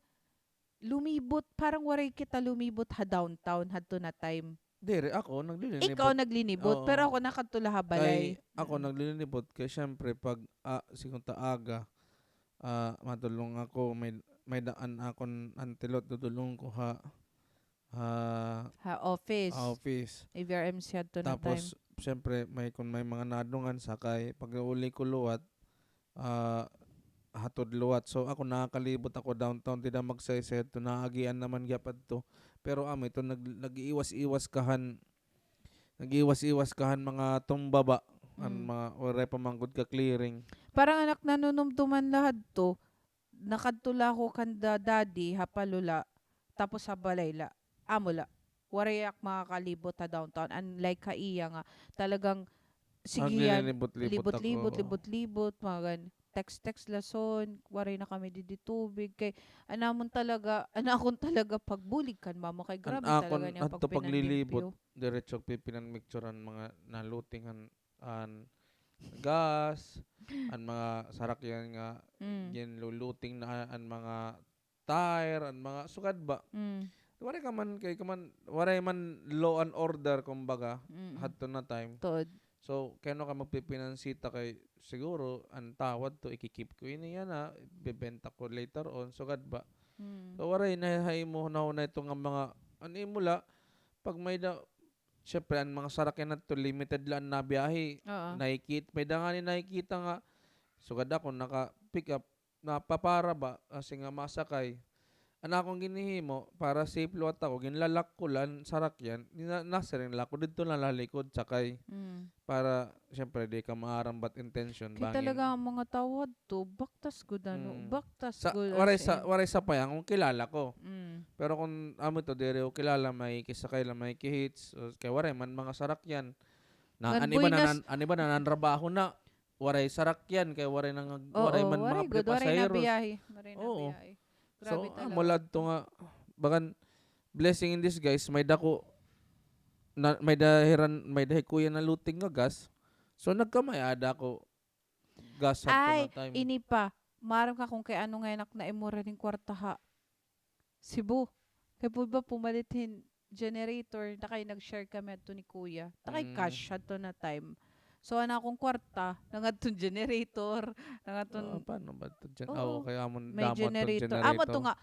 lumibot, parang waray kita lumibot ha downtown hadto na time. Diri, ako, naglinibot. Ikaw naglinibot, oo, pero ako nakadto la ha balay. Kay ako naglinibot kay syempre pag, ah, sigunta aga, ah, matulong ako, may, may daan akon antilot, tutulong ko ha, ha, ha office. Ha office. A V R M C hadto na time. Tapos, syempre, may, kun may mga nadungan, sakay, pag-uli ko liwat, ah, hatod liwat. So, ako nakakalibot ako downtown, dida magsaysay adto, naagian naman gyapon adto. Pero amo ito, nag-, nag-iiwas-iwas ka han, nag-iiwas-iwas ka han mga tumba ba, an mga waray pa man gud ka clearing. Parang an ak nanunumduman la hadto, nakadto la ako kanda daddy ha Palula, tapos ha balay la. Amo la. Waray ak makakalibot ha downtown. Unlike ha iya nga talagang sige yan, libot-libot, libot-libot, mga gan-, text-text la son, waray na kami didi tubig. Kay, an amon talaga, an akon talaga pagbulig kan mama kay grabe talaga niya pagpinanlimpyo. An akon adto paglilibot, diretso pipinanmikturan mga naluting an an gas, an mga sarakyan nga ginluluting na an mga tire, an mga sugad ba. Mm. Waray ka man, kay ka man, waray man law and order, kumbaga, hadto na time. Tuod. So, kay ano ka magpipinansita kay siguro an tawad to, ikikip ko ini yana, ibebenta ko later on, sugad ba. Mm. So, waray na ha imo hunahuna ito nga mga, an imo la, pag may da, syempre, an mga sarakyan nato, limited la an nabiyahe. Oo. Nakikit-, may da ngani nakikita nga, sugad ako, naka-pick up, napapara ba, kasi nga masakay. an akon ginhihimo, para safe liwat ako, ginla-lock ko la an sarakyan, na, nasiring la ako, didto na la ha likod, sakay. Mm. Para, syempre, di ka maaram ba it intention, bangin. Kay talaga an mga tawo hadto, baktas gud, ano, mm, baktas gud, waray as sa, in, waray sa payang kon kilala ko. Mm. Pero kon amo ito, diri ko kilala, makikisakay la, makiki-hitch, o, kay waray man mga sarakyan. Na, an iba na, an iba na nanrabaho na, waray sarakyan, kay waray na nga, oo, waray man mga pasahero. Waray gud, waray na biyahe, waray na biyahe. Oo. Grabe talaga. So, amo la adto nga, bagan, blessing in disguise, may-ada ko, na, may-ada hira, may-ada hi Kuya naluting nga gas. So, nagkamay-ada ako gas hadto nga time. Ay, ini pa. Maaram ka kon kay ano ngay-an ak naimura hin kwarta ha Cebu. Kay pud ba pumalit hin generator, ta kay nag-share kami hadto ni Kuya. Ta kay cash hadto na time. So, an akon kwarta, nangadton generator, nangadton. Ah, paano ba ito? Oo, kay amon may damo adton generator. Amo to nga,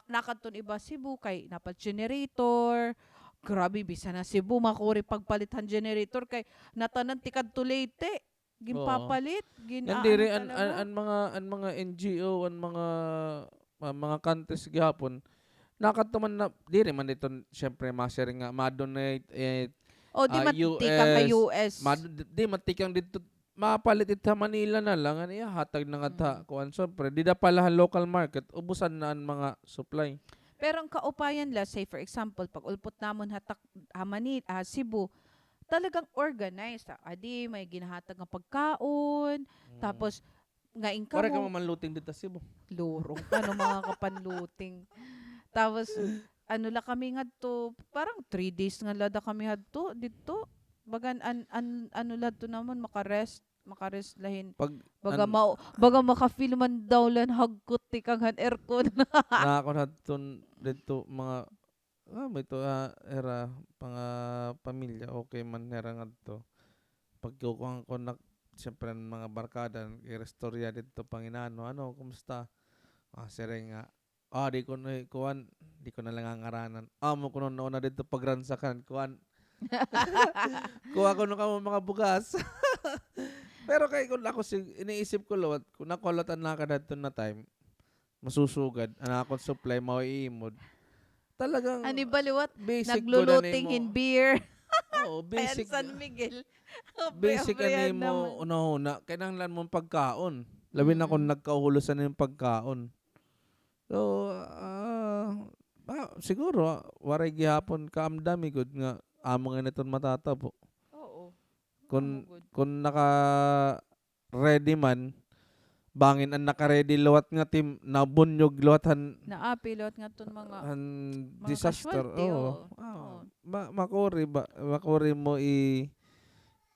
nakadton iba Cebu, kay napa generator. Grabe, bisan na Cebu, makuri pagpalit han generator, kay natanan tikadto Leyte. Ginpapalit, gin-aano talaga. An, an mga, an mga N G O, an mga, ah, mga countries gihapon, nakadto man na, diri man didto, syempre, masiring nga, ma-donate, eh, o, di man tikang ha U S. Di man tikang didto, mapalit it ha Manila na la, an ihahatag na ngadto ha kuan, syempre, dida pa la ha local market, ubusan na an mga supply. Pero an kaupayan la, say for example, pag-ulpot namon ha, ha Manila, ha Cebu, talagang organized. Adi, may ginhahatag nga pagkaon. Tapos, nga income. Waray ka mamanluting didto ha Cebu? Lurong pa, no, mga kapanluting. Tapos, ano la kami ngadto, parang three days nga la da kami hadto, didto. Bagan, an, an, ano la hadto namon, makarest, makarest la hin. Baga maka-feel man daw la hin hagkot tikang han aircon. Na ako hadto didto, mga Ah, may to, ah, hira, mga pamilya, okay man hira ngadto. Pagkukuan ko na, siyempre, an mga barkada, iristorya didto, panginano, "Ano, kumusta?" Ah, siring nga, ah, di ko na, kuan, di ko na la ngangaranan. Amo kuno una didto pagransakan, kuan. Kuha kuno kamo mga bugas. Pero kay kun ako, iniisip ko liwat, kun ako liwat an nakadadto na time, masusugad an akon supply, maiimod. Talagang basic gud an imo. Ano ba liwat? Nagluluting hin beer. Oo, basic. Ayan, San Miguel. Basic an imo hunahuna. Kinahanglan mo hin pagkaon. Labi na kon nagkauhulosan hin pagkaon. So, ah, ah, siguro, ah, waray gihapon kaamdami gud nga amo ngani iton matatabo. Oo. Kun, kun naka-ready man, bangin an naka-ready liwat nga team, nabunyog liwat han, naapi liwat ngadton mga, han mga disaster. Casualty, oo. Oo. Ma-, makuri ba, makuri mo i-,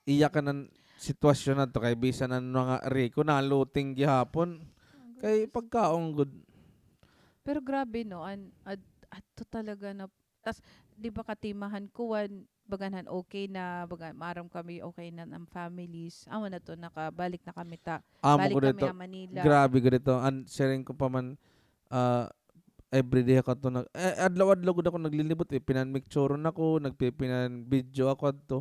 iyakan an sitwasyon adto kay bisan an mga riko naluting gihapon. Kay pagkaon gud. Pero grabe, no, an, ad-, adto talaga na Tas, di ba, katimahan kuan, bagan han okay na, bagan maaram kami okay na an families. Amo na to, nakabalik na kami ta. Balik kami ha Manila. Grabe gud ito. An siring ko pa man, ah, everyday ako adto nag-, eh, adlaw-adlaw gud ako naglilibot, eh. Pinanmicturon ako, nagpipinanvideo ako adto.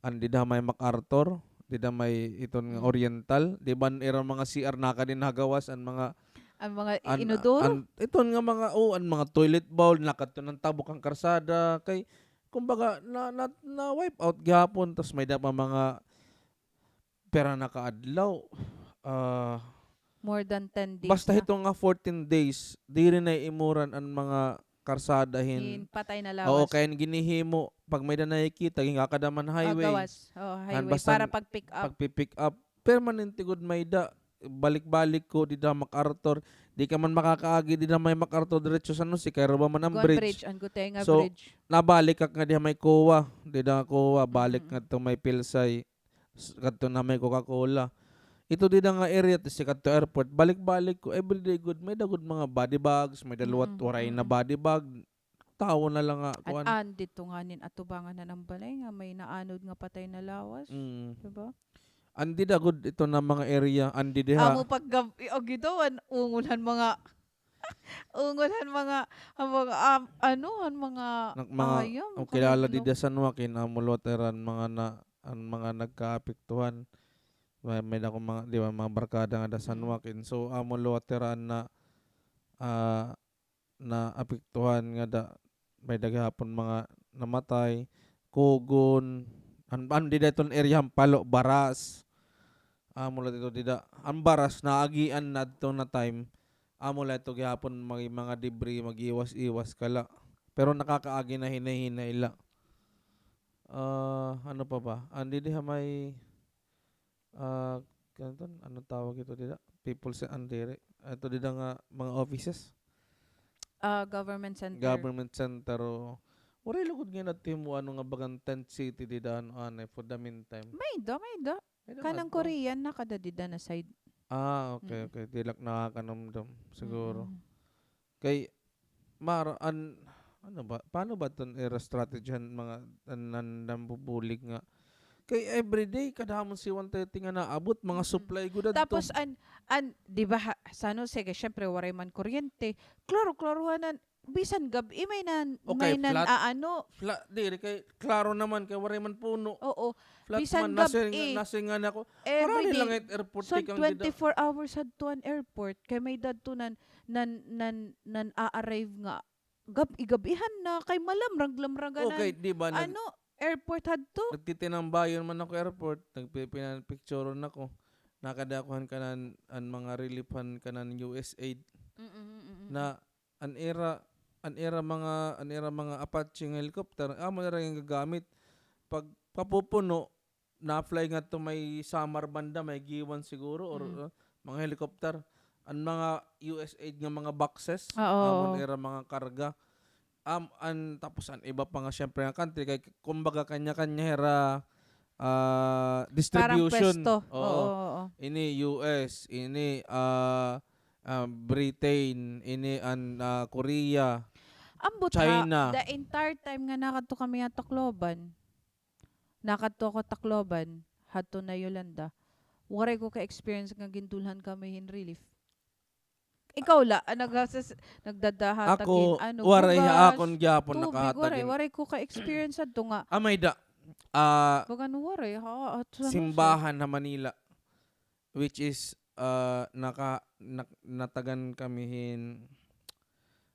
An dida may MacArthur, dida may iton nga Oriental, di ba, an ira mga C R nakadin ha gawas, an mga, an mga inodoro? Iton nga mga, oh, an mga toilet bowl, nakadto na han tabok han karsada, kay, kumbaga, na, na, na-wipe out gihapon, tas may-ada pa mga pira na ka adlaw, ah, more than ten days na. Basta hito nga fourteen days, diri na imuran an mga karsada hin patay na lawas. Oo, kay an ginhihimo, pag may-ada nakikita, ginkakada man highway. Gawas. Oo, highway. Basta para pag-pick up. Pagpi-pick up. Permanente gud may-ada. Balik-balik ko dida MacArthur. Di ka man makakaagi dida may MacArthur diretso San Jose, kay ruba man an bridge. Kuan bridge, an Guteng nga bridge. So, nabalik ak nga diha may COA. Dida COA, balik ngadto may Pilsay. S-, kadto na may Coca-Cola. Ito dida nga area, tas kadto airport, balik-balik ko, everyday gud, may-ada gud mga body bags, may-ada liwat waray na body bag, tawo na la nga, kuan. An, an didto nganin atubangan han balay nga may naanod nga patay na lawas, di ba? An dida gud ito na mga area, an dida diha. Amo pag gab-i, o, gito, an ungol han mga Ungol han mga, han mga, um, ano, han mga ayam, kilala dida San Joaquin, amo liwat hira an mga na, an mga nagkaapektuhan. May, may-ada ko mga, di ba, mga barkada nga da San Joaquin. So, amo liwat hira an na, ah, naapektuhan ngada, may-ada gihapon mga namatay, Cogon, an, an dida iton area han Palo, Baras. Amo la ito dida. An Baras, naagian na adto na time. Amo la ito gihapon mga, mga debris, mag-iwas-iwas ka la. Pero nakakaagi na hinay-hinay la. Ah, ano pa ba? An didi ha may, ah, ano ton? Ano tawag ito dida? People sa, an diri. Ito dida nga mga offices. Ah, government center. Government center, oo. Waray lugod nga natimo ano nga bagan tent city dida, ano, ano, for the meantime. May-ada, may-ada. May-ada Kanang nga to. Korean, nakada dida na side. Ah, okay, Mm. okay. Di la ak nakakanumdom, siguro. Mm. Kay, mar-, an, ano ba, paano ba ton ira strategy han mga, an, nan, nambubulig nga? Kay everyday, kada hamon si one thirty nga naabot, mga Mm. supply gud adto. Tapos, an, an, di ba, ha, sa ano, sige, syempre, waray man kuryente. Klaro-klarohan nan, bisan gab-i, may nan, Okay, may nan, flat. Aano. Fla-, diri, kay, klaro naman, kay waray man puno. Oo. Flat Bisan man, nasa, gab-i. nasa nga na ako. Every Parang day. Lang it airport, So, tikang dida. twenty-four hours hadto an airport. Kay may-ada adto nan, nan, nan, nan-a-arrive nga gab-i, gab-ihan na. Kay malamrag-lamragan Okay, an, di ba, nag- ano, airport hadto. Nagtitinambayon man ako airport, nagpipinapictureon ako. Nakada ako han kanan, an mga relief han kanan U S aid. Mm, mm, mm, mm. Na, an ira, an ira mga, an ira mga Apache nga helicopter, amo na rin ang gagamit. Pag papupuno, na-fly ngadto may Samar banda, may Guiuan siguro, or, Mm. uh, mga helicopter. An mga U S aid nga mga boxes, Oo. amo na ira mga karga. Am, an, tapos an iba pa nga, syempre, nga country, kay, kumbaga, kanya-kanya hira, ah, Parang distribution. pwesto. Oo. Oo, oo. Ini U S, ini, ah, ah, Britain, ini an, ah, Korea, Ambot China. Ha, the entire time nga nakadto kami ha Tacloban, nakadto ako Tacloban, hadto na Yolanda, waray ko ka-experience nga gindulhan kami hin relief. Ikaw la, ah, nagasas-, nagdadahatag Ako, hin, ano, waray ha bugas, akon gyapon tubig, nakahatag waray, hin- waray ko ka-experience adto nga. Ah, may-ada. Ah, Bagan waray, ha, at sa simbahan ha Manila, which is, ah, naka-, nak-, natagan kami hin,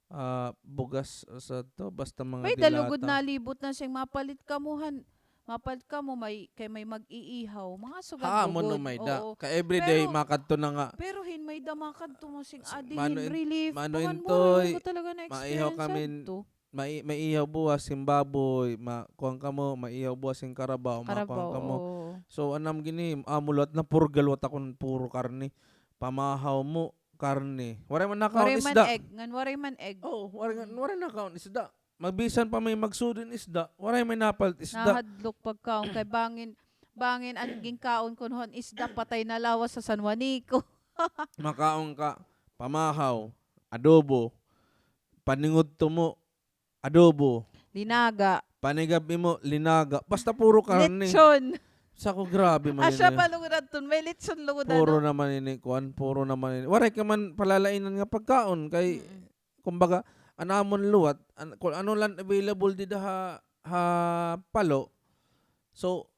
ah, bugas sa to, basta mga May-ada lugod dilata. Nalibot na sing mapalit kamo han, mapalit kamo, may, kay may mag-iihaw. Mga sugad Ha, amo no lugod. May-ada. Oo. Kay everyday, Pero, makadto na nga. Pero hin may-ada makadto mo sing S-, adi mano hin in-, relief. mano Bagan intoy, waray ko talaga na-experience maihaw kami, adto. mai-, maihaw buwas hin baboy, ma-, kuwan kamo, maihaw buwas hin karabaw, ma-, kuwan Karabaw, kamo. oo. So, an am gini, amo liwat, napurga liwat akon puro karne. Pamahaw mo, karne. Waray man nakaon Waray man isda. Egg. Ngan waray man egg. Oo, waray, Mm. waray nakaon isda. Magbisan pa may magsud hin isda, waray may napalit isda. Nahadlok pagkaon kay bangin, bangin an ginkaon kuno han isda, patay na lawas sa San Juanico. Makaon ka, pamahaw, adobo, paningudto mo, adobo. Linaga. Panigab-i mo, linaga. Basta puro karne. Lechon. Sa ko, grabe man. Asya Ini. Pa lugod adton, may lechon lugod, Puro ano? Naman ini, kuan, puro naman ini. Waray ka man palalainan nga pagkaon kay, Mm-mm. kumbaga, an amon liwat, an, kun ano lang available dida ha, ha Palo. So,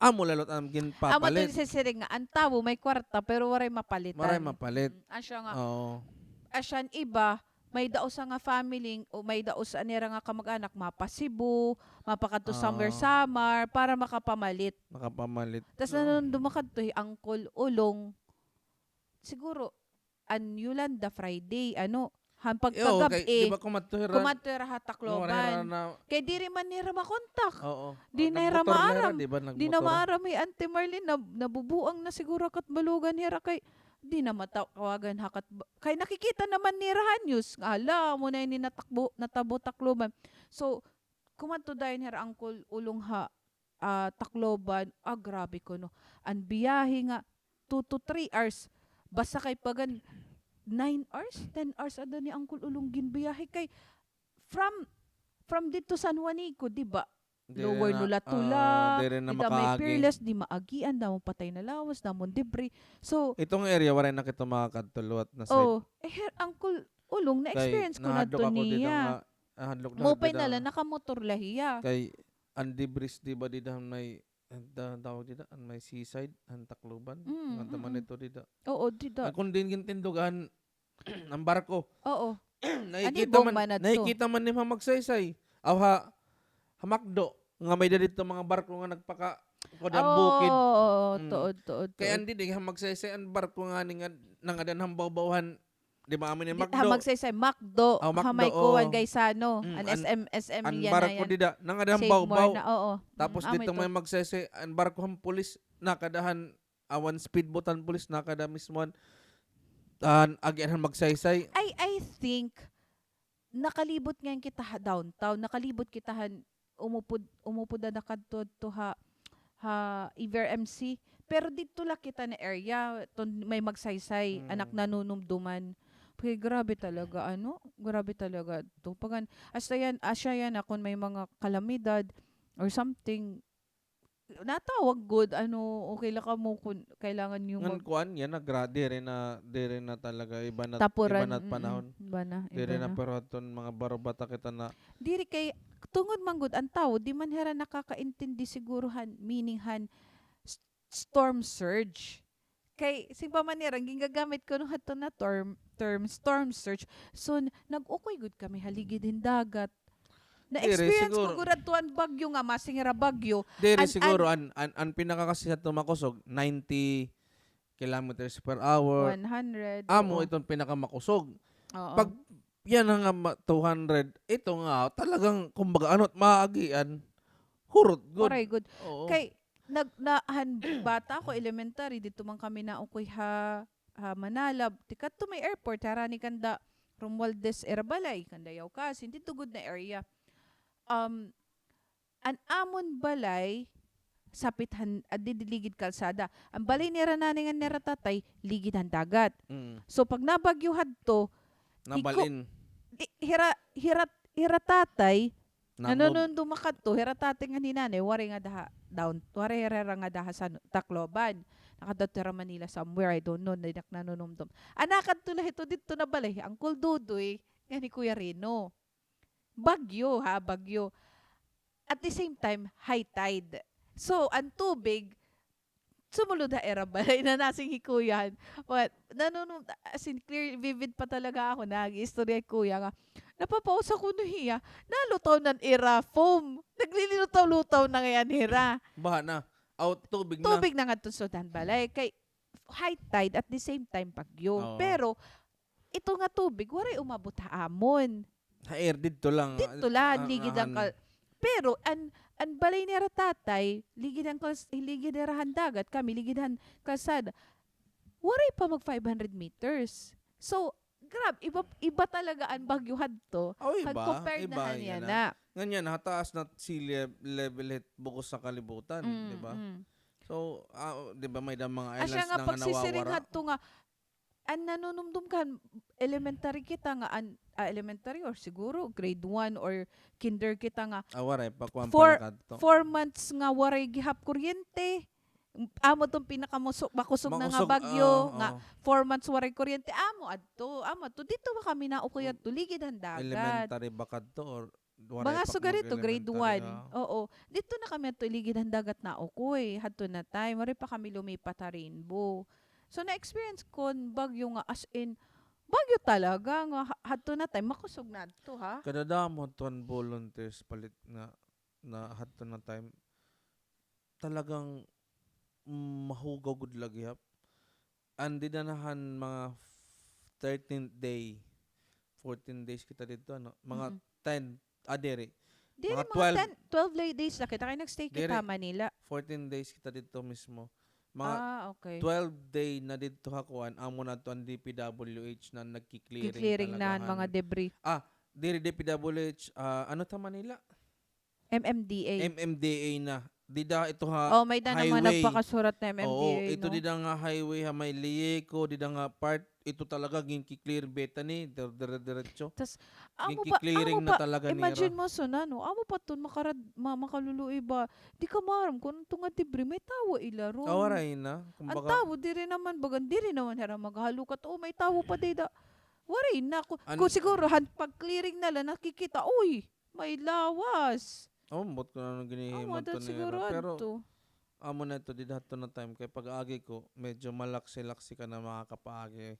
amo la liwat an ginpapalit. Amo to sisiring nga, an tawo may kwarta, pero waray mapalitan. Waray mapalit. Mm, asya nga. Oo. Asya an iba, may-ada usa nga family, o may-ada usa nira nga kamag-anak, mapa-Cebu, mapakadto somewhere, Samar, para makapamalit. Makapamalit. Tas nanon dumakadto hi Uncle Ulong, siguro, an Yolanda Friday, ano, han pagkagab-i, di ba kumadto hira, kumadto hira ha Tacloban. Kay diri man nira makontak. Oo. Di na hira maaram. Di na maaram hi Auntie Marlene, na, nabubuang na siguro ha Catbalogan hira kay di na matawagan ha Catba-, kay nakikita naman nira ha news nga, hala, amo na ini natakbo, natabo Tacloban. So, kumadto dayon hira Uncle Ulong ha, ah, Tacloban. Ah, grabe kuno. An biyahe nga two to three hours. Basta kay pagan nine hours, ten hours ada ni Uncle Ulong ginbiyahe kay from, from didto San Juanico, di ba? Lower Nolatula, dida may Perlas, di maagian, damo patay na lawas, damo debris. So, itong area, waray na kita makakadto liwat na side. Oh, eh, hira Uncle Ulong, na-experience ko na to niya. Mao pa na la, nakamotor la hiya. Kay an debris, di ba, dida han may, an ta-, tawag dida, an may seaside, an Tacloban. Mm, ngadto man ito dida. Oo, dida. An kun diin gintindugan, an barko. Oo. Nakikita man, nakikita man nimo ha Magsaysay. Aw ha, ha McDo, nga may-ada didto mga barko nga nagpaka-, kuan han bukid. Oo, tuod, tuod, tuod. Kay an didi ha Magsaysay, an barko ngani nga nangadan han bawbaw han, di ba, amo ini McDo? Ha Magsaysay, McDo, ha may kuan, Gaisano, an S M, S M yana. An barko dida, nangadan han bawbaw. Tapos didto may Magsaysay, an barko han pulis, nakada han awan speedboat han pulis, nakada mismo han, han agian han Magsaysay. I, I think, nakalibot ngay-an kita ha downtown, nakalibot kita han umupod, umupod na kadto, to ha, ha Ever M C. Pero didto la kita na area, ton may Magsaysay, an ak nanunumduman. Kay grabe talaga, ano? Grabe talaga to. Pag an-, asya yana, asya yana, kon may mga kalamidad or something, natawag gud, ano, okay la kamo kon kailangan niyo mag- Ngan kuan yana, gra-, diri na, diri na talaga, iba na, iba na panahon. Iba na, iba na. Diri na, pero hadton mga barobata kita na. Diri kay, tungod man gud, an tawo, di man hira nakakaintindi siguro han meaning han s-, storm surge. Kay, siring pa man nira, an gingagamit kuno hadto na term, term, storm surge. So, n-, nag-ukoy gud kami ha ligid hin dagat. Na-experience ko gud adto an bagyo nga, masing hira bagyo. Diri siguro, an, an, an pinakakasi hadto makusog, ninety kilometers per hour. One hundred, oo. Amo iton pinakamakusog. Oo. Pag yana nga ma-, two hundred, ito nga, talagang, kumbaga, ano, maagian, hurot gud. Waray gud. Oo. Kay, nag-, na, han bata ako, elementary, didto man kami naukoy ha, ha Manalab. Tikadto may airport, harani kanda Romualdez ira balay, kanda Yaukasin, didto gud na area. Um, an amon balay, sapit han, ah, didi ligid kalsada. An balay nira nanay ngan nira tatay, ligid han dagat. Mm. So, pag nabagyo hadto, nabalin. Di, hira, hira, hira tatay, nanunumdom kadto, hira tatay ngan hi nanay, waray ngada ha down, waray hira ngada ha San, Tacloban. Nakadto hira Manila somewhere, I don't know, diri ak nanunumdom. An nakadto la hito didto na balay, hi Uncle Dudoy, ngan hi Kuya Reno. Bagyo, ha, bagyo. At the same time, high tide. So, an tubig, sumulod ha ira balay na nasing hi Kuya. What? Nanunum-, as in, clear, vivid pa talaga ako, nag-iistorya hi Kuya nga, napapausok kuno hiya, nalutaw na an ira foam. Naglilutaw-lutaw na ngay-an hira. Baha na. Aw, tubig na. Tubig na ngadto sulod han balay. Kay, high tide at the same time bagyo. Oo. Pero, ito nga tubig, waray umabot ha amon. Ha ira didto lang. Didto lang, ah, ligid han kal-, pero an, an balay nira tatay, ligid han kals-, ligid hira han dagat, kami ligid han kalsada. Waray pa mag five hundred meters. So, grab, iba, iba talaga an bagyo hadto. Oh, iba, compared na han yana. Ngan yana, ha taas na sea le-, level hit bug-os ha kalibutan, di ba? Mm. So, ah, di ba, may-ada mga islands na nga nawawara. Asya nga pagsisiring hadto nga, an nanunumdom ka, elementary kita nga, an, ah, elementary or siguro grade one or kinder kita nga. Ah, waray pa, kuan pala kadto. Four months nga waray gihap kuryente. Amo iton pinakamakusog na nga bagyo, nga four months waray kuryente. Amo adto, amo adto. Didto ba kami naukoy adto, ligid han dagat. Elementary ba kadto or Mga sugad didto, grade one. Oo. Didto na kami adto ligid han dagat naukoy. Hadto na time. Waray pa kami lumipat ha Rainbow. So, na-experience ko an bagyo nga as in, bagyo talaga nga ha-, hadto na time, makusog na adto, ha? Kadadamo adto an volunteers palit nga na hadto na time. Talagang, mm, mahugaw gud lagi, ha? An dida na han mga thirteenth day, fourteen days kita didto, ano? Mga ten, ah, diri. Diri, mga twelve. Mga ten, twelve la days la kita kay nag-stay kita Manila. Fourteen days kita didto mismo. Mga twelve day na didto ha kuan, amo na to an D P W H na nagki-clearing talaga han mga debris. Ah, diri D P W H, ah, ano ta Manila? M M D A. M M D A na. Dida ito ha highway. Oh, may-ada naman nagpakasurat na M M D A, no? Oo, ito dida nga highway ha may Lieco, dida nga part, ito talaga ginki-clear Bethany, dire-, dire-diretso. Tas, amo pa, ginki-clearing na talaga nira. Imagine mo, Son, ano, amo pa ton makarad-, ma-, makaluluoy ba? Di ka maaram kon adto nga debris, may tawo ila ron. Ah, waray na. Kumbaga, an tawo, diri naman, bagan, diri naman hira maghalukat. Oh, may tawo pa dida. Waray na. Ku-, kun siguro, han pag-clearing na la, nakikita, uy, may lawas. Ambot kon ano ginhihimo to nira. Pero amo na ito, dida hadto na time kay pag-agi ko, medyo malaksi-laksi ka na makakapaagi.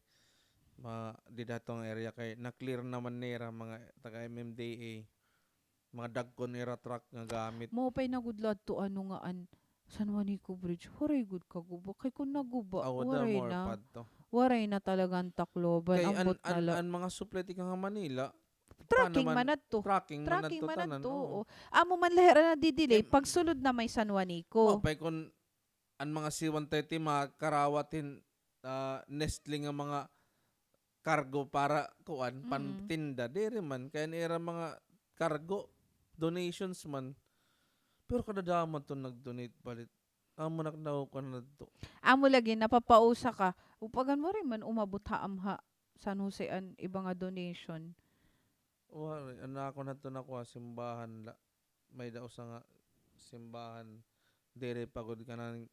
ma-, dida hatong area kay na-clear naman nira mga taga M M D A. Mga dagko nira truck nga gamit. Maupay na gud la adto, ano nga an San Juanico Bridge. Waray gud kaguba. Kay kun naguba, waray na. Waray na talaga an Tacloban. Kay an, an, an mga supply tikang ha Manila, tracking man adto. Tracking man adto, oo. Amo man la hira nadi-delay pagsulod na may San Juanico. Maupay kun an mga C one thirty makarawat hin, ah, nestling nga mga cargo para kuan, pantinda. Diri man, kay an ira mga cargo, donations man. Pero kadadamo adto nag-donate balit. Amo na, nakukuan na adto. Amo lagi, napapausa ka. Upagan mo rin man umabot ha amha San Jose an iba nga donation. Waray, an akon hadto nakuha, simbahan la. May-da usa nga simbahan, diri pa gud kanan,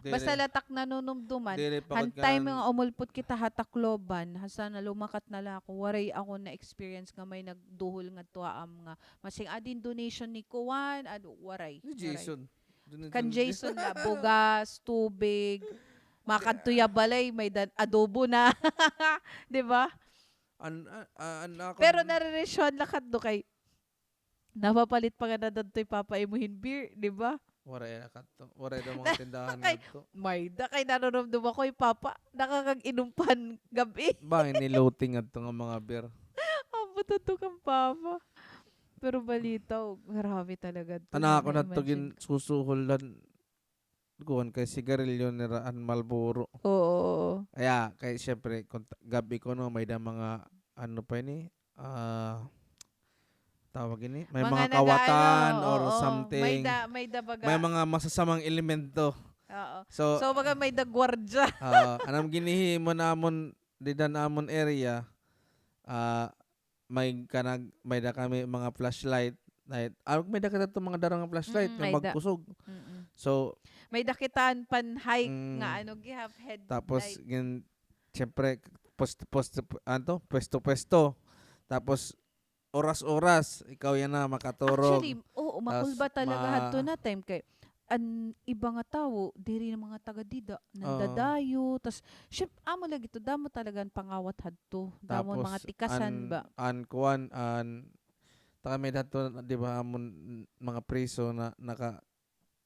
diri. Basta latak nanunumduman, han time nga umulpot kita ha Tacloban, hasta na lumakat na la ako, waray ako na-experience nga may nagduhol ngadto ha am nga, masing adin donation ni kuan, ano, waray. Ni Jason. Kan Jason la, bugas, tubig, makadto ya balay, may-da adobo na. Di ba? An, ah, ah, an ako. Pero nare-ratiohan la kadto kay napapalit pa ngani dadto hi Papa imo hin beer, di ba? Waray na kadto. Waray daw mga tindahan kadto. May-da kay nanunumdom ako hi Papa. Nakakag-inom pa han gab-i. Bangin ni-looting adto nga mga beer. Ambot adto kan Papa. Pero balitaw, grabe talaga adto. An ako na adto ginsusuhol la kuan kay sigarilyo nira an Marlboro. Oo. Kay siyempre, kun gab-i kuno, may-da mga, ano pa ini, ah, tawag ini, may mga kawatan or something. May-da, may-da baga. May mga masasamang elemento. Oo. So, baga may-da gwardiya. Oo, an am ginhihimo namon dida ha amon area, ah, may kanag, may-da kami mga flashlight, may-da kita adto mga dara nga flashlight nga magkusog. So, may-da kita an pan-hike nga ano, gihap headlight. Tapos, gin-, siyempre, pwesto-pwesto, ano to? Pwesto-pwesto. Tapos, oras-oras, ikaw yana makaturog. Actually, oo, makulba talaga hadto na time kay an iba nga tawo, diri na mga taga dida, nandadayo, tas, siyempre, amo lagi to, damo talaga an pangawat hadto. Damo an mga tikasan ba. An kuan, an, taka may hadto, di ba, amon mga priso na naka-,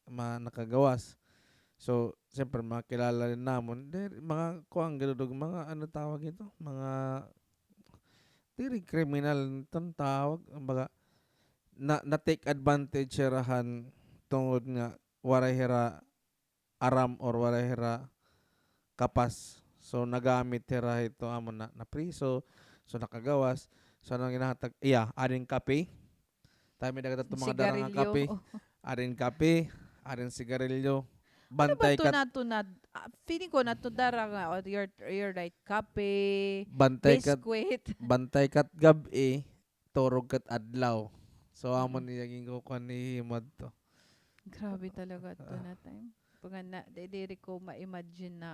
ma-, nakagawas. So, siyempre, mga kilala rin namon, di, mga kuan, gidudog, mga, ano tawag ito? Mga, diri kriminal, itong tawag, kumbaga, na, na-take advantage hira han tungod nga waray hira aram or waray hira kapas. So, nagamit hira hito amo na, napriso. So, nakagawas. So, ano an ginahatag? Iya, adin kape. Tayo may dagat ato mga dara nga kape. Adin kape, adin sigarilyo. Bantay kat, feeling ko nato dara nga, oh, you're, you're right, kape, biskwit. Bantay kat gab-i, turog kat adlaw. So, amo niya ginkukuan ni Himad to. Grabe talaga to na time. Pag na, di, diri ko ma-imagine na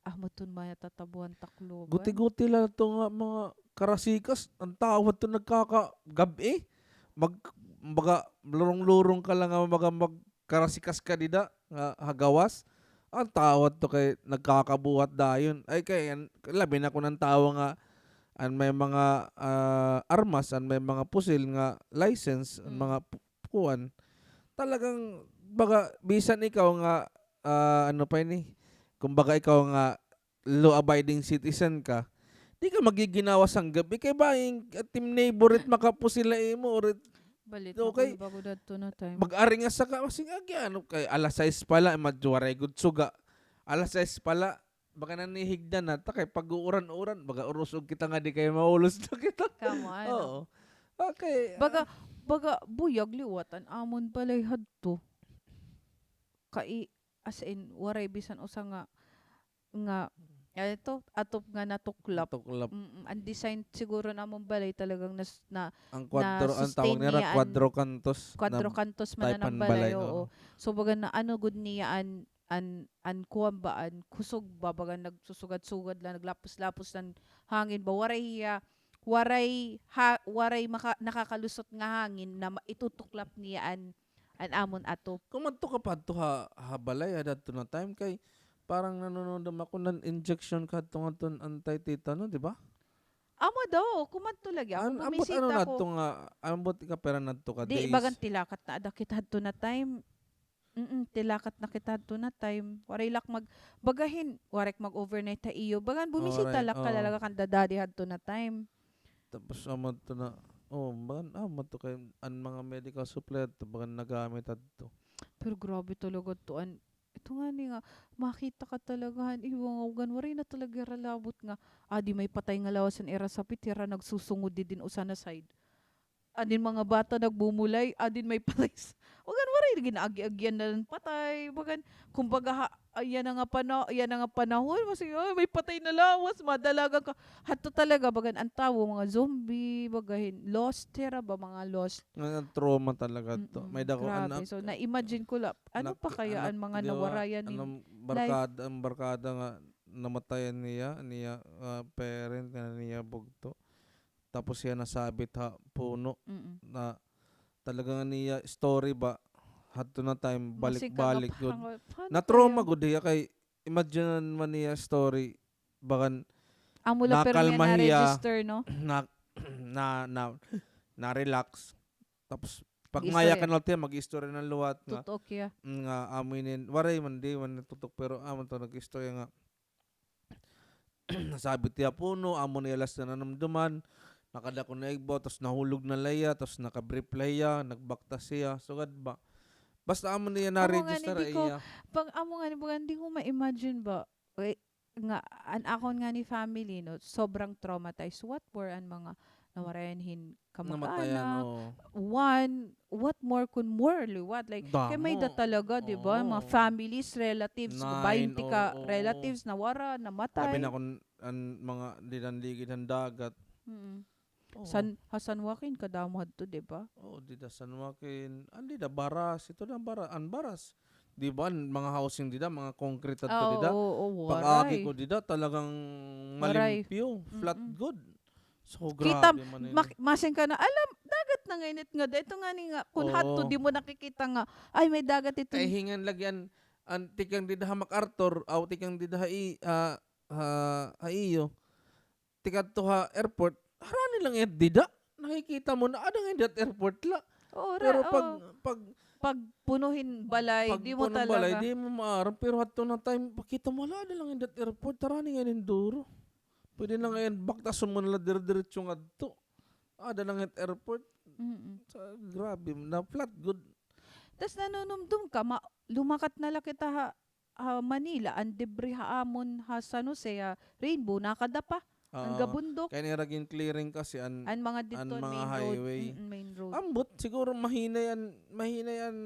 amo ton matatabuhan Tacloban. Guti-guti la to nga mga karasikas. An tawo to nagkaka-, gab-i. Mag-, baga, lurong-lurong ka la nga, baga, magkarasikas ka dida nga ha gawas. An tawo to kay nagkakabuhat dayon. Ay, kay, an, labi na kun an tawo nga an may mga, ah, armas, an may mga pusil nga license, an mga pu-, kuan. Talagang, baga, bisan ikaw nga, ah, ano pa ini? Kumbaga, ikaw nga law-abiding citizen ka, di ka magiginawa san gab-i kay bangin, ah, tim neighbor it makapusil ha imo, or it, balita ko, bago dadto na time. Mag-ari nga saka, sige, agi, ano, kay alas sais pa la, madyo waray gud suga. Alas sais pa la, baga nanihigda na ta kay pag-uuran-uran, baga urusog kita nga di kay maulos na kita. Kamo, ano? Oo. Okay. Baga, baga buyag liwat an amon balay hadto. Kay, as in, waray bisan usa nga, nga, ano to, atop nga natuklap. Natuklap. Mm, an design siguro namon balay talagang nas-, na, an kwadro, an tawag nira, kwadrokantos. Kwadrokantos man an balay, oo. So, baga na, ano gud niya an an, an kuan ba, an kusog ba, baga nagsusugad-sugad la, naglapos-lapos an hangin ba, waray hiya, waray ha-, waray maka-, nakakalusot nga hangin na ma-, itutuklap niya an, an amon atop. Kon madto ka pa adto ha, ha balay, ha dadto na time kay parang nanunundom ako, nan-injection ka hadto ngadton anti-tetano, di ba? Amo daw, kumadto lagi ako, bumisita ako. An-, ambot ano nadto nga, ambot ikapira nadto ka days? Di, bagan tilakat na ada kita hadto na time. Mm, tilakat na kita hadto na time. Waray la ak mag-, baga hin, waray ak mag-overnight ha iyo. Bagan bumisita la ak talaga kan daddy hadto na time. Tapos amo adto na, oh, bagan, ah, amo adto kay an mga medical supply adto, bagan nagamit adto. Pero grabe talaga adto, an, ito ngani nga, makita ka talaga han iba nga, bagan waray na talaga hira labot nga, adi may patay nga lawas han ira sapit, hira nagsusungod didin usa na side. Adin mga bata nagbumulay, adin may patay s-, bagan waray gin-agi-agian na hin patay, bagan, kumbaga ha, yana nga pana-, yana nga panahon, masing, ay, may patay na lawas, madalagan ka. Hadto talaga, bagan, an tawo, mga zombie, baga hin, lost, hira ba, mga lost. Nga, trauma talaga to. Mm-mm, may dako, grabe. So, na-imagine ko la, ano pa kaya an mga nawarayan hin life? Barkada, an barkada nga namatayan niya, niya, ah, parent nga niya bugto. Tapos hiya nasabit ha puno na talaga nga niya story ba, hadto na time, balik-balik gud. Na-trauma gud hiya kay imagine man niya story, bagan amo la pero niya na-register, no? Na, na, na, na-relax. Tapos pag ngayakan na la hiya, mag-istorya na liwat nga. Tutok hiya. Nga amo ini, waray man, di man tutok, pero amo to nag-istorya nga nasabit hiya puno, amo na iya last na nanumduman, nakadako na igbaw, tas nahulog na la hiya, tas naka-brief la hiya, nagbaktas hiya, sugad ba. Basta amo na iya na-register ha iya. Pag amo ngani, bagan di ko ma-imagine ba, eh, nga, an akon ngani family, no, sobrang traumatized. What more an mga nawarayan hin kamag-anak. One, what more kun more liwat. Like, kay may-ada talaga, di ba? Mga families, relatives, baynte ka relatives, nawara, namatay. Abi na kun an mga dida han ligid han dagat. Mm-mm. San, ha San Joaquin, kadamo hadto, di ba? Oo, dida San Joaquin. An dida, Baras. Ito na, Bara-, an Baras. Di ba, an mga housing dida, mga concrete hadto dida. Pag-agi ko dida, talagang malimpyo, flat gud. So, grabe man ini. Kita, masing ka na, alam, dagat na nga init nga, da-, ito ngani nga, kun hadto, di mo nakikita nga, ay, may dagat ito. Kay hingan lagi an, an tikang dida ha MacArthur, aw, tikang dida ha i-, ha, ha, ha iyo. Tikadto ha airport, harani la ngay-an dida. Nakikita mo na, ada ngay-an dida ha airport la. Oo, pero pag, pag puno hin balay, di mo talaga. Pag puno hin balay, di mo maaram. Pero hadto na time, pakita mo, hala, ada la ngay-an dida ha airport, harani ngay-an hin duro. Pwede na ngay-an, baktason mo na la dire-diretso ngadto. Ada la ngay-an ha airport. Mm-mm. Sa, grabe, na-flat gud. Tas nanunumdom ka, ma-, lumakat na la kita ha, ha Manila, an debris ha amon ha San Jose, ha Rainbow, nakadapa. An gabundok. Kay nira gin-clearing kasi an, an mga didto, an mga highway. Mm, main road. Ambot, siguro mahinay an, mahinay an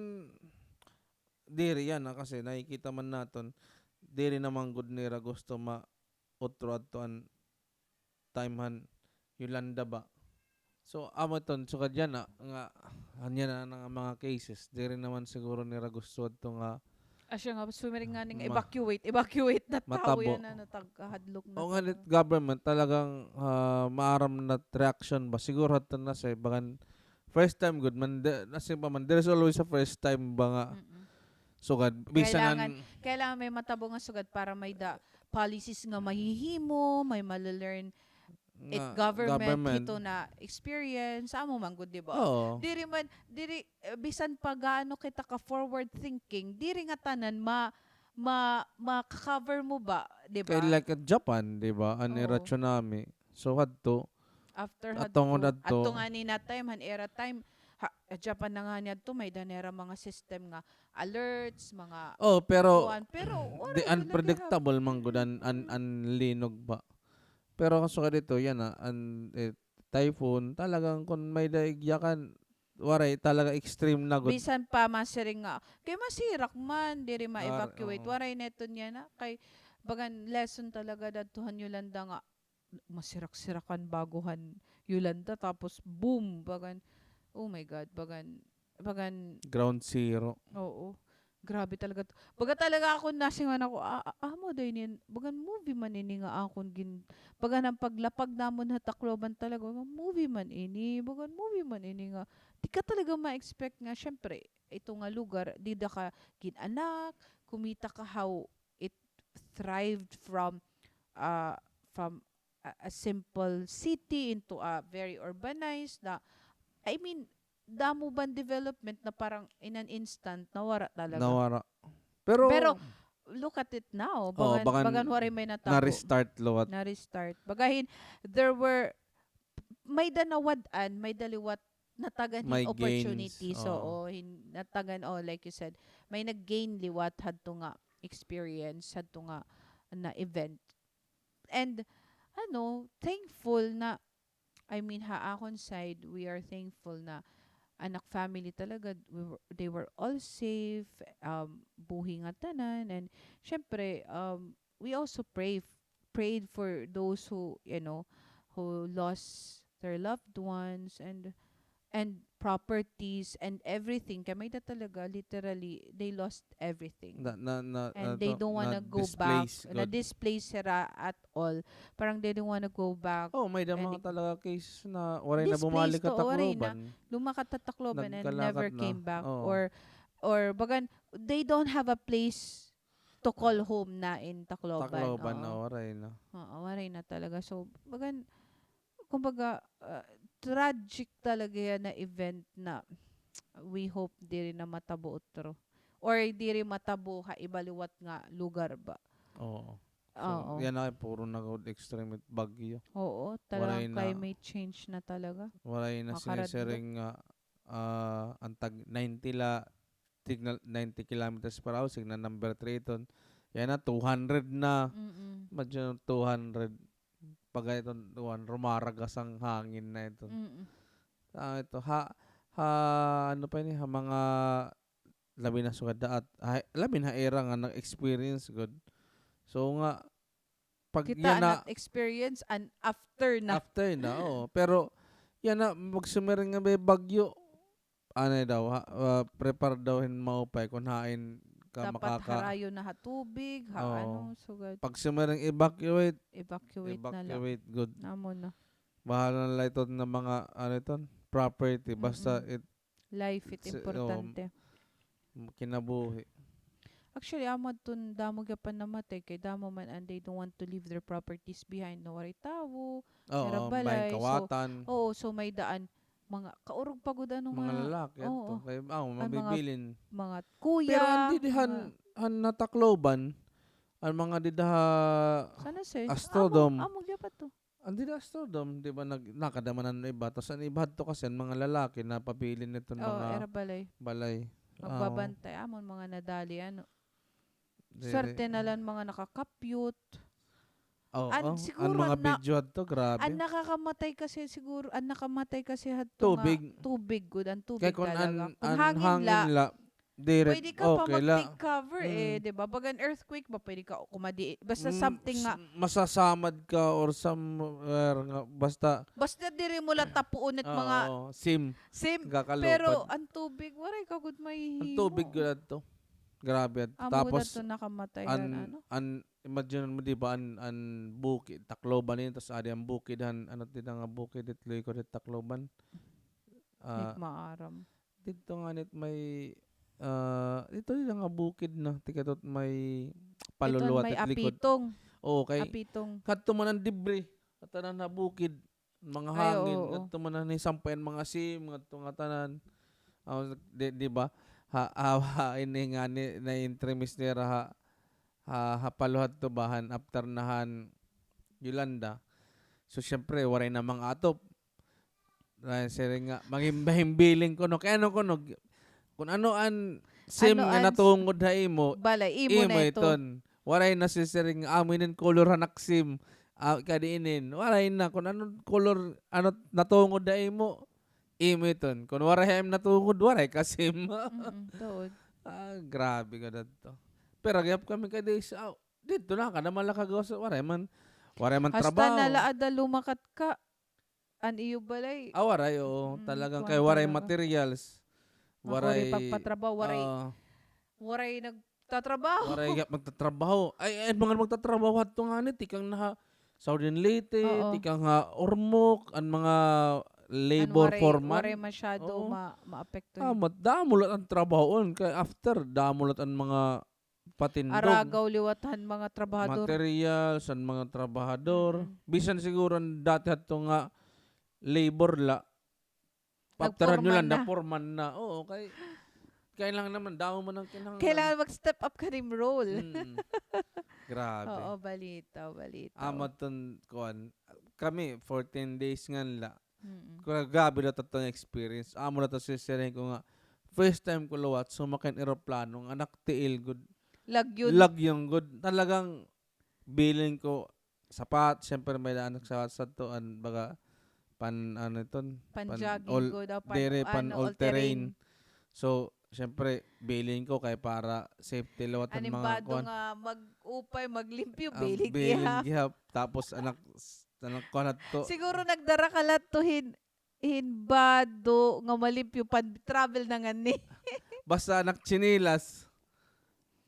diri yana, kasi nakikita man naton, diri naman gud nira gusto ma-, utro adto an time han Yolanda ba. So, amo iton, sugad yana, nga, an yana nga mga cases, diri naman siguro nira gusto adto nga, asya nga, sumiring ngani nga, evacuate, evacuate na tawo yana, natagkahadlok na. O nga, nit government, talagang, ah, maaram na reaction ba? Siguro hadto na siya, bagan first time gud man, di, nasiring pa man, there is always a first time ba nga. Mm-mm. Sugad, bisan kailangan, kailangan may matabo nga sugad para may-ada policies nga mahihimo, may male-learn it government, hito na experience, amo man gud, di ba? Oo. Diri man, diri, eh, bisan pa gaano kita ka forward thinking, diri nga tanan ma-, ma-, ma-cover mo ba, di ba? Kay like at Japan, di ba? An ira tsunami. So, hadto, after hadto, adto ngani na time, han ira time, ha, Japan na ngani adto, may-ada nira mga system nga alerts, mga kuan, pero di, unpredictable man gud an, an, an linog ba. Pero sugad hito, yana, an, eh, typhoon, talagang kun may-ada igyakan, waray, talaga extreme na gud. Bisan pa masiring nga, kay masirak man, diri ma-evacuate, waray na iton yana, kay bagan lesson talaga dadto han Yolanda nga, masirak-sirakan bago han Yolanda, tapos boom, bagan, oh my God, bagan, bagan ground zero. Oo. Grabe talaga. Baga talaga ako, nasingan ako, a-, a-, amo daw ini, bagan movie man ini nga akon gin-, bagan an paglapag namon ha Tacloban talaga, bagan movie man ini, bagan movie man ini nga, di ka talaga ma-expect nga, syempre, ito nga lugar, dida ka gin-anak, kumita ka how it thrived from, ah, from a, a simple city into a very urbanized na, I mean, damo ba an development na parang in an instant, nawara talaga. Nawara. Pero, pero, look at it now. Oo, bagan, bagan, bagan waray may natabo. Na-restart liwat. Na-restart. Bagahin, there were, may da nawad-an, may da liwat natagan hin opportunities. May gains, oo. Oo, hin-, natagan, oh, like you said, may nag-gain liwat hadto nga experience, hadto nga na event. And, ano, thankful na, I mean, ha akon side, we are thankful na an ak family talaga, we were, they were all safe, um, buhi nga tanan, and syempre, um, we also pray, prayed for those who, you know, who lost their loved ones and, and properties and everything. Kay may da talaga, literally, they lost everything. Na, na, na, and they don't wanna go back. Na-displace, na-displace sira at all. Parang they don't wanna go back. Oh, may da mga talaga cases na waray na bumalik ha Tacloban. Lumakat ha Tacloban and never came back. Or, or bagan, they don't have a place to call home na in Tacloban. Tacloban, oo, waray na. Oo, waray na talaga. So, bagan, kumbaga, ah, tragic talaga yana event na we hope diri na matabo utro. Or diri matabo ha iba liwat nga lugar ba. Oo. So, yana kay puro na gud extreme bagyo. Oo, talagang climate change na talaga. Waray na sinisiring nga, ah, an tag ninety la, signal ninety kilometers per hour, signal number three iton. Yana, two hundred na. Mm-mm. Imagine, two hundred. Pag iton, kuan, rumaragas an hangin na iton. Mm-mm. Ah, ito, ha, ha, ano pa ini, ha mga labi na sugad daat, ha, labi na ira nga nag-experience gud. So nga, pag kita yana, an experience and after na. After na, oo. Pero, yana, pag sumiring nga may bagyo, anay daw, ha, ah, prepare daw hin maupay kon hain ka makaka- Dapat harayo na ha tubig, ha ano, sugad. Pag sumiring evacuate, evacuate na la. Evacuate gud. Amo na. Bahala na la iton nga mga, ano iton, property. Basta it, life it importante. Kinabuhi. Actually, amo adton damo gihapon namatay kay damo man an they don't want to leave their properties behind, no, waray tawo, waray balay. So, oo, so may daan mga kaurog pa gud ano, mga lalaki adto. Kay, ah, mabibilin. Mga kuya. Pero an didi han, han ha Tacloban, an mga dida ha Astrodome. Amo, amo gihapon to. An dida Astrodome, di ba, nag-, nakada man an iba. Tas an iba hadto kasi, an mga lalaki, napabilin niton mga balay. Balay. Magbabantay, amon mga nadali, ano. Swerte na la an mga nakakapyot. Oo, an siguro an mga video hadto, grabe. An nakakamatay kasi siguro, an nakamatay kasi hadto nga tubig. Tubig gud, an tubig talaga. Kay kon an, an hangin la, pwede ka pa mag-take cover, eh, di ba? Pag an earthquake ba, pwede ka kumadi, basta something nga masasamad ka or somewhere nga, basta, basta diri mo la tapuon it mga sim. Sim. Pero an tubig, waray ka gud mahihimo. An tubig gud adto. Grabe adto. Tapos, an, an, imagine mo, di ba, an, an bukid, Tacloban ini, tas adi an bukid han, ano, dida nga bukid, it luyko, dit Tacloban. Di ko maaram. Didto ngani it may, ah, didto dida nga bukid na, tikadto it may paluluwat it likod. Apitong. Oo, kay Apitong. Kadto man an debris, katanan ha bukid, mga hangin, oo, kadto man an hisampay an mga sim, kadto nga tanan. Ah, di, di ba? Ha, ha, ha, ini ngani, na-intermiss nira ha, ha, ha paluhat to ba, han after na han Yolanda. So, syempre, waray na mga atop. Ay, siring nga, manghimba-himbiling kuno. Kay ano kuno, kun ano an sim nga natungod ha imo, balay, imo na iton. Waray na sisiring nga, amo inin kolor han ak sim. Ah, kadi inin. Waray na. Kun ano kolor, ano, natungod ha imo, imo iton. Kun waray ha im natungod, waray ka sim. Mm, tuod. Ah, grabe ka na to. Pero gihap kami kadi sa, ah, didto na ka naman la kagawas, waray man, waray man trabaho. Hasta na la ada lumakat ka. An iyo balay. Ah, waray, oo. Mm, talagang kay waray materials. Waray pagpatrabaho, waray, waray nagtatrabaho. Waray magtatrabaho. Ay, ay, mga magtatrabaho hadto ngani, tikang na ha Southern Leyte, tikang ha Ormoc, an mga labor foreman. Waray masyado ma-, maapekto. Ah, damo la an trabahoon. Kay after, damo la an mga patindog. Aragaw liwat han mga trabahador. Materials han mga trabahador. Mm. Bisan siguro an dati hadto nga labor la, afteran niyo la, nagporman na. Nagporman na. Oo, kay kailangan naman, damo man an kinahanglan. Kailangan mag-step up ka nim role. Mm. Grabe. Oo, balitaw, balitaw. Amo ton kuan. Kami, fourteen days ngan la. Mm. Gra-, grabe la taton experience. Amo la to sisiring ko nga, first time ko liwat sumakay hin eroplano nga naktiil gud. Lagyon. Lagyon gud. Talagang bilin ko sapat, siyempre may daan nagsapat sadto, an baga, pan, ano iton? Pan-jogging gud, o pan-, diri, ano, pan-all-terrain. All-terrain. So, siyempre, bilin ko kay para safety liwat an mga kuan. Animbado nga mag-upay, maglimpyo, bilin gihap. Tapos, an ak-, Tanan ko na to. Siguro nagdara ka la to hin, hin bado nga malimpyo, pan-travel na ngani. Basta an ak tsinilas.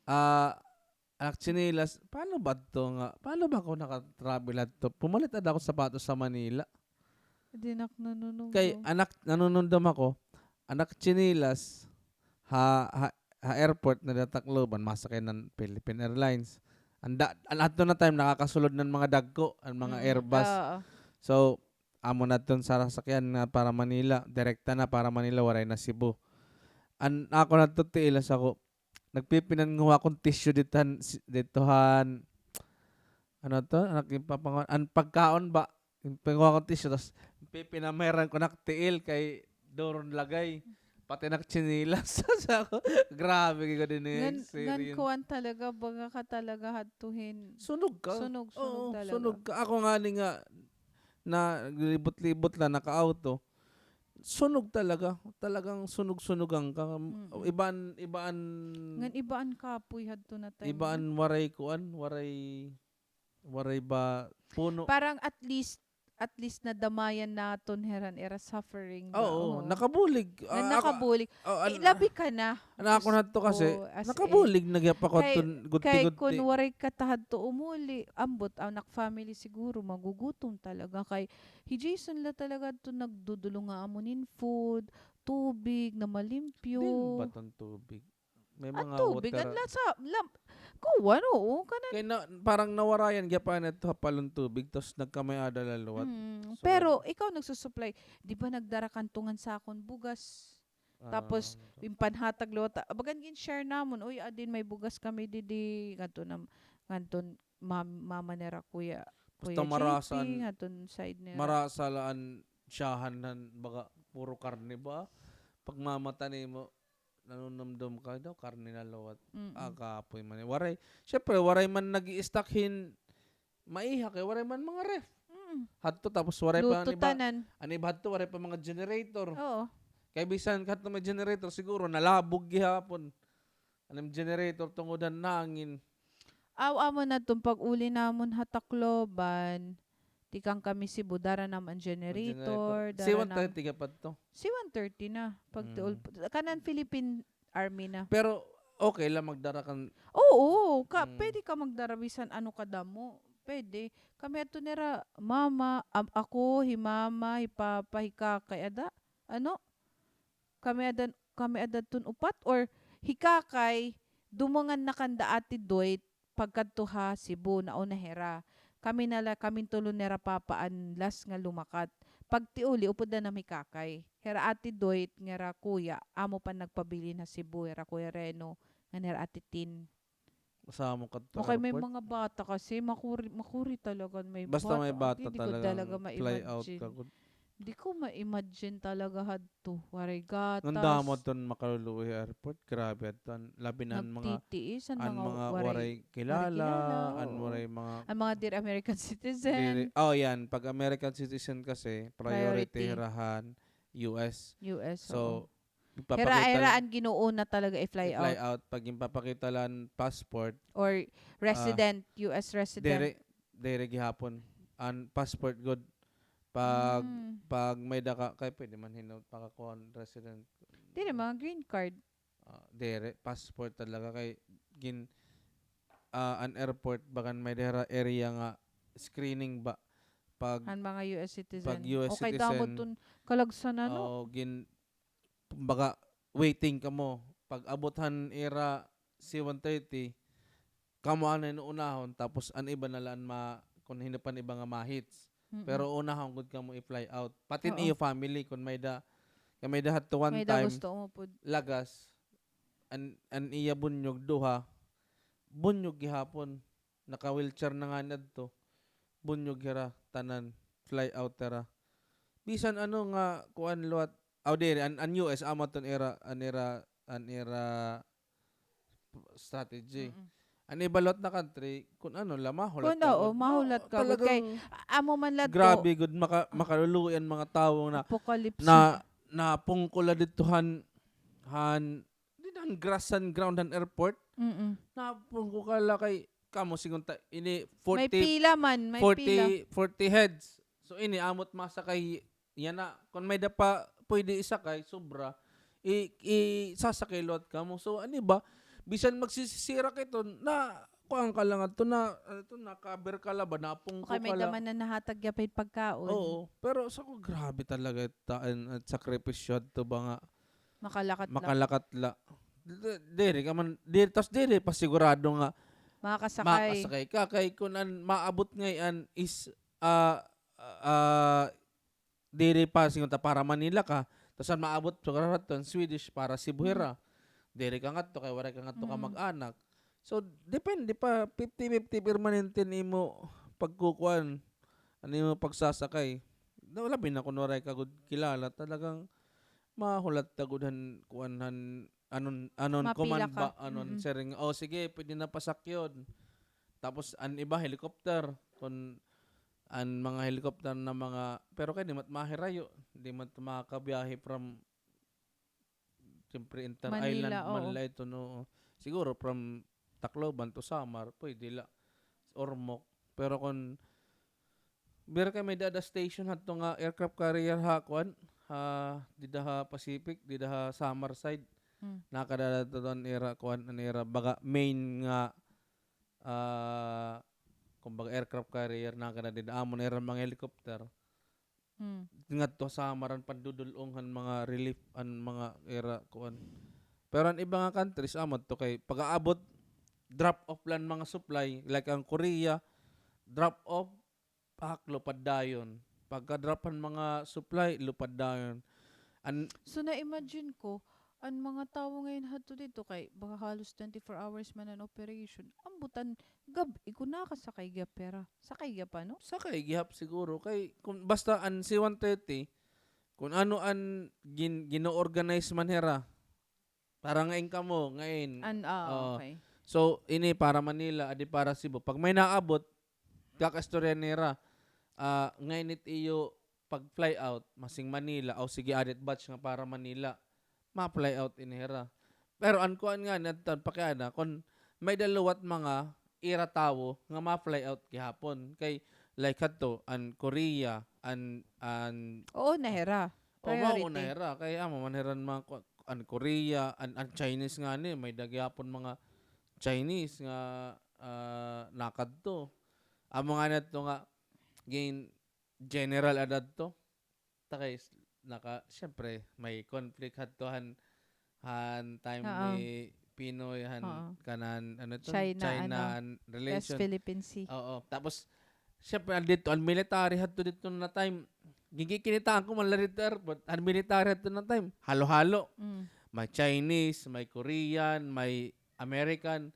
Ah, an ak tsinilas, paano ba to nga, paano ba ako naka-travel adto? Pumalit ada ako sapatos sa Manila. Di nak nanunumdom. Kay an ak nanunumdom ako, an ak tsinilas, ha, ha, ha airport na Tacloban, masakay nan Philippine Airlines. An da-, an adto na time, nakakasulod nan mga dagko, an mga Airbus. Mm, oo. So, amo na ton sarasakyan nga para Manila, direkta na para Manila, waray na Cebu. An ako na to, tiilas ako, nagpipinanguha akon tissue didto han, si-, didto han, ano to, an ak ginpapanguha, an pagkaon ba, Pinanguha ko tissue, tas pipinamairan ko, naktiil kay duron lagay. Pati nak tsinilas. Sa ako, grabe gud ini experience. Ngan kuan talaga, baga ka talaga hadto hin sunog ka. Sunog, sunog talaga. Oo, sunog ka. Ako ngani nga, naglibot-libot la, naka-auto. Sunog talaga. Talagang sunog-sunugan ka. Mm-mm. Iba an, iba an. Ngan iba an kapoy hadto na time. Iba an waray kuan, waray Waray ba puno? Parang at least, at least nadamayan naton hira an ira suffering ba? Oo, nakabulig. Ah, nakabulig. Labi ka na. An ako hadto kasi, nakabulig na gihap ako hadto, gudti-gudti. Kay kun waray ka ta hadto umuli, ambot an ak family siguro magugutom talaga. Kay hi Jason la talaga hadto nagdudulong ha amon hin food, tubig na malimpyo. Diin ba ton tubig? May mga tubig, water. An lasa, lam-, kuwan, oo, kanan. Kay na, parang nawarayan gihap an adto ha palon tubig, tas nagkamay-ada la liwat. Mm, pero ikaw nagsusupply. Di ba nagdara ka hadto ngan sakon bugas? Ah, tapos, ginpanhatag liwat. Bagan gin-share namon, uy, adi may bugas kami didi. Ngadto na, ngadto mam-, mama nira Kuya, Kuya J P, basta marasa an, ngadto side nira. Marasa la an syahan han baga puro karne ba? Pagmamata nimo, nanunumdom ka daw, karne na liwat. Mm-mm. Ah, kapoy man. Waray. Siyempre, waray man nag-i-stock hin maiha kay waray man mga ref. Mm. Hadto, tapos waray pa an iba, luto tanan. An iba hadto, waray pa mga generator. Oo. Kay bisan hadto may generator, siguro nalabog gihapon an im generator tungod han hangin. Aw, amo na ton pag-uli namon ha Tacloban. Tikang kami Cebu, dara nam an generator, dara nam C one thirty ka pa to? C one thirty na. Pagtiol, kanan Philippine Army na. Pero okay la magdara kan. Oo, ka, pwede ka magdara bisan ano kadamo. Pwede. Kami adto nira, mama, am-, ako, hi mama, hi papa, hi kakay, ada? Ano? Kami ada, kami ada ton upat or hi kakay, dumungan na kanda Ate Doit, pagkadto ha Cebu, nauna hira. Kami na la, kaming tulo nira papa an last nga lumakat. Pagtiuli, upod la nam hi kakay. Hira Ate Doit, ngan hira kuya, amo pa nagpabilin ha Cebu, hira Kuya Reno, ngan hira Ate Tin. Asa mo kadto airport? Okay, may mga bata kasi, makuri, makuri talaga may bata. Basta may bata talaga, talaga ma-imagine. Fly out ka gud. Di ko ma-imagine talaga hadto. Waray gatas. Ngan damo ton makaluluoy airport. Grabe adto. Labi na an mga, nagtitiis, an mga waray kilala, an waray mga, an mga diri American citizen. Diri, oh, yan. Pag American citizen kasi, priority hira han U S. U S, oo. So, hira, hira an ginuuna talaga i-fly out. I-fly out. Pag ginpapakita la an passport. Or resident, U S resident. Diri, diri gihapon. An passport gud. Pag, pag may-ada ka, kay pwede man hin-o pakakuha hin resident. Diri, mga green card. Ah, diri, passport talaga kay gin-, ah, an airport, bagan may-ada hira area nga screening ba. Pag, han mga U S citizen. Pag U S citizen. Okay, damo ton kalagsan, ano? Oo, gin-, kumbaga, waiting kamo. Pag-abot han ira C one thirty, kamo anay an unahon, tapos an iba na la an ma-, kon hin-o pa an iba nga ma-hits. Mm-mm. Pero unahon gud kamo i-fly out. Pati an iyo family, kon may-ada, kay may-ada hadto one time, lagas, an, an iya bunyog, duha, bunyog gihapon. Naka-wheelchair na ngani adto. Bunyog hira, tanan, fly out hira. Bisan ano nga, kuan liwat, aw, diri, an, an U S, amo adto an ira, an ira, an ira strategy. Mm-mm. An iba liwat na country, kon ano la, mahulat ka gud. Mahulat ka gud. Kay, amo man la adto. Grabe gud, maka-, makaluluoy an mga tawo na, na, napungko la didto han, han, didto han grass han ground han airport. Mm-mm. Napungko ka la kay, kamo, sigon ta, ini forty, may pila man, may pila. Forty, forty heads. So, ini, amo it masakay yana, kon may-ada pa pwede isakay, sobra, i-, isasakay liwat kamo. So, an iba, bisan magsisisirak ito, na, kuan ka la ngadto, na, ano to, na-cover ka la ba, napungko ka la. Kay may-ada man na nahatag gihap hin pagkaon. Oo, pero sa ko, grabe talaga ta-, an, an sakripisyo adto ba nga makalakat la. Makalakat la. Di-, diri ka man, diri, tas diri pa sigurado nga makasakay. Makasakay ka, kay kon an maabot ngay-an is, ah, ah, diri pa, sigon ta para Manila ka, tas an maabot, sigurado, Swedish para Cebu hira. Diri ka ngadto, kay waray ka ngadto kamag-anak. So, depende pa, fifty fifty permanente an imo pagkukuan, an imo pagsasakay. Na, labi na kon waray ka gud kilala, talagang mahulat ta gud han, kuan, han, anon, anon, command ba, anon, siring, "O, sige, pwede na pasakyon." Tapos, an iba, helicopter. Kon an mga helicopter na mga, pero kay di man it mahirayo, di man it makakabiyahe from, siyempre, inter-island man la ito, no? Siguro from Tacloban to Samar, pwede la. Ormoc. Pero kon, pero kay may-ada station hadto nga aircraft carrier ha, kuan, ha, dida ha Pacific, dida ha Samar side. Hmm. Nakada adto an ira, kuan, an ira, baga, main nga, ah, kumbaga, aircraft carrier, nakada dida, amo an ira mga helicopter. Hmm. Ngadto ha Samar an pandudul-ong han mga relief, an mga ira, kuan. Pero an iba nga countries, amo adto kay pag-aabot, drop off la an mga supply, like an Korea, drop off, pak, lupad dayon. Pagka-drop han mga supply, lupad dayon. An- So, na-imagine ko, an mga tawo ngay-an hadto didto kay baka halos twenty-four hours man an operation. Ambot an gab-i kon nakasakay gihap hira. Sakay gihap, ano? Sakay gihap siguro. Kay kon basta an C one thirty, kon ano an gin-, gino-organize man hira. Para ngay-an kamo, ngay-an. An, ah, oo. Okay. So, ini para Manila, adi para Cebu. Pag may naabot, kakaistorya nira, ah, ngay-an it iyo pag-fly out, masing Manila, o sige, adi it batch nga para Manila, ma-fly out ini hira. Pero an kuan ngani, adto an pakiana, kon may-ada liwat mga ira tawo nga ma-fly out gihapon. Kay, like, hadto, an Korea, an, an, oo, na hira. O, mao na hira. Kay amo man hira an mga ku-, an Korea, an, an Chinese ngani, may-ada gihapon mga Chinese nga, ah, nakadto. Amo ngani adto nga, gin-, general ada adto. Ta kay s-, naka-, siyempre, may conflict hadto han, han time ni Pinoy, han kanan, ano to? China, China, ano, an relation. West Philippine Sea. Oo. Tapos, siyempre, an didto, an military hadto didto na time, ginkikinitaan ko man la didto airport, an military hadto na time, halo-halo. Mm. May Chinese, may Korean, may American.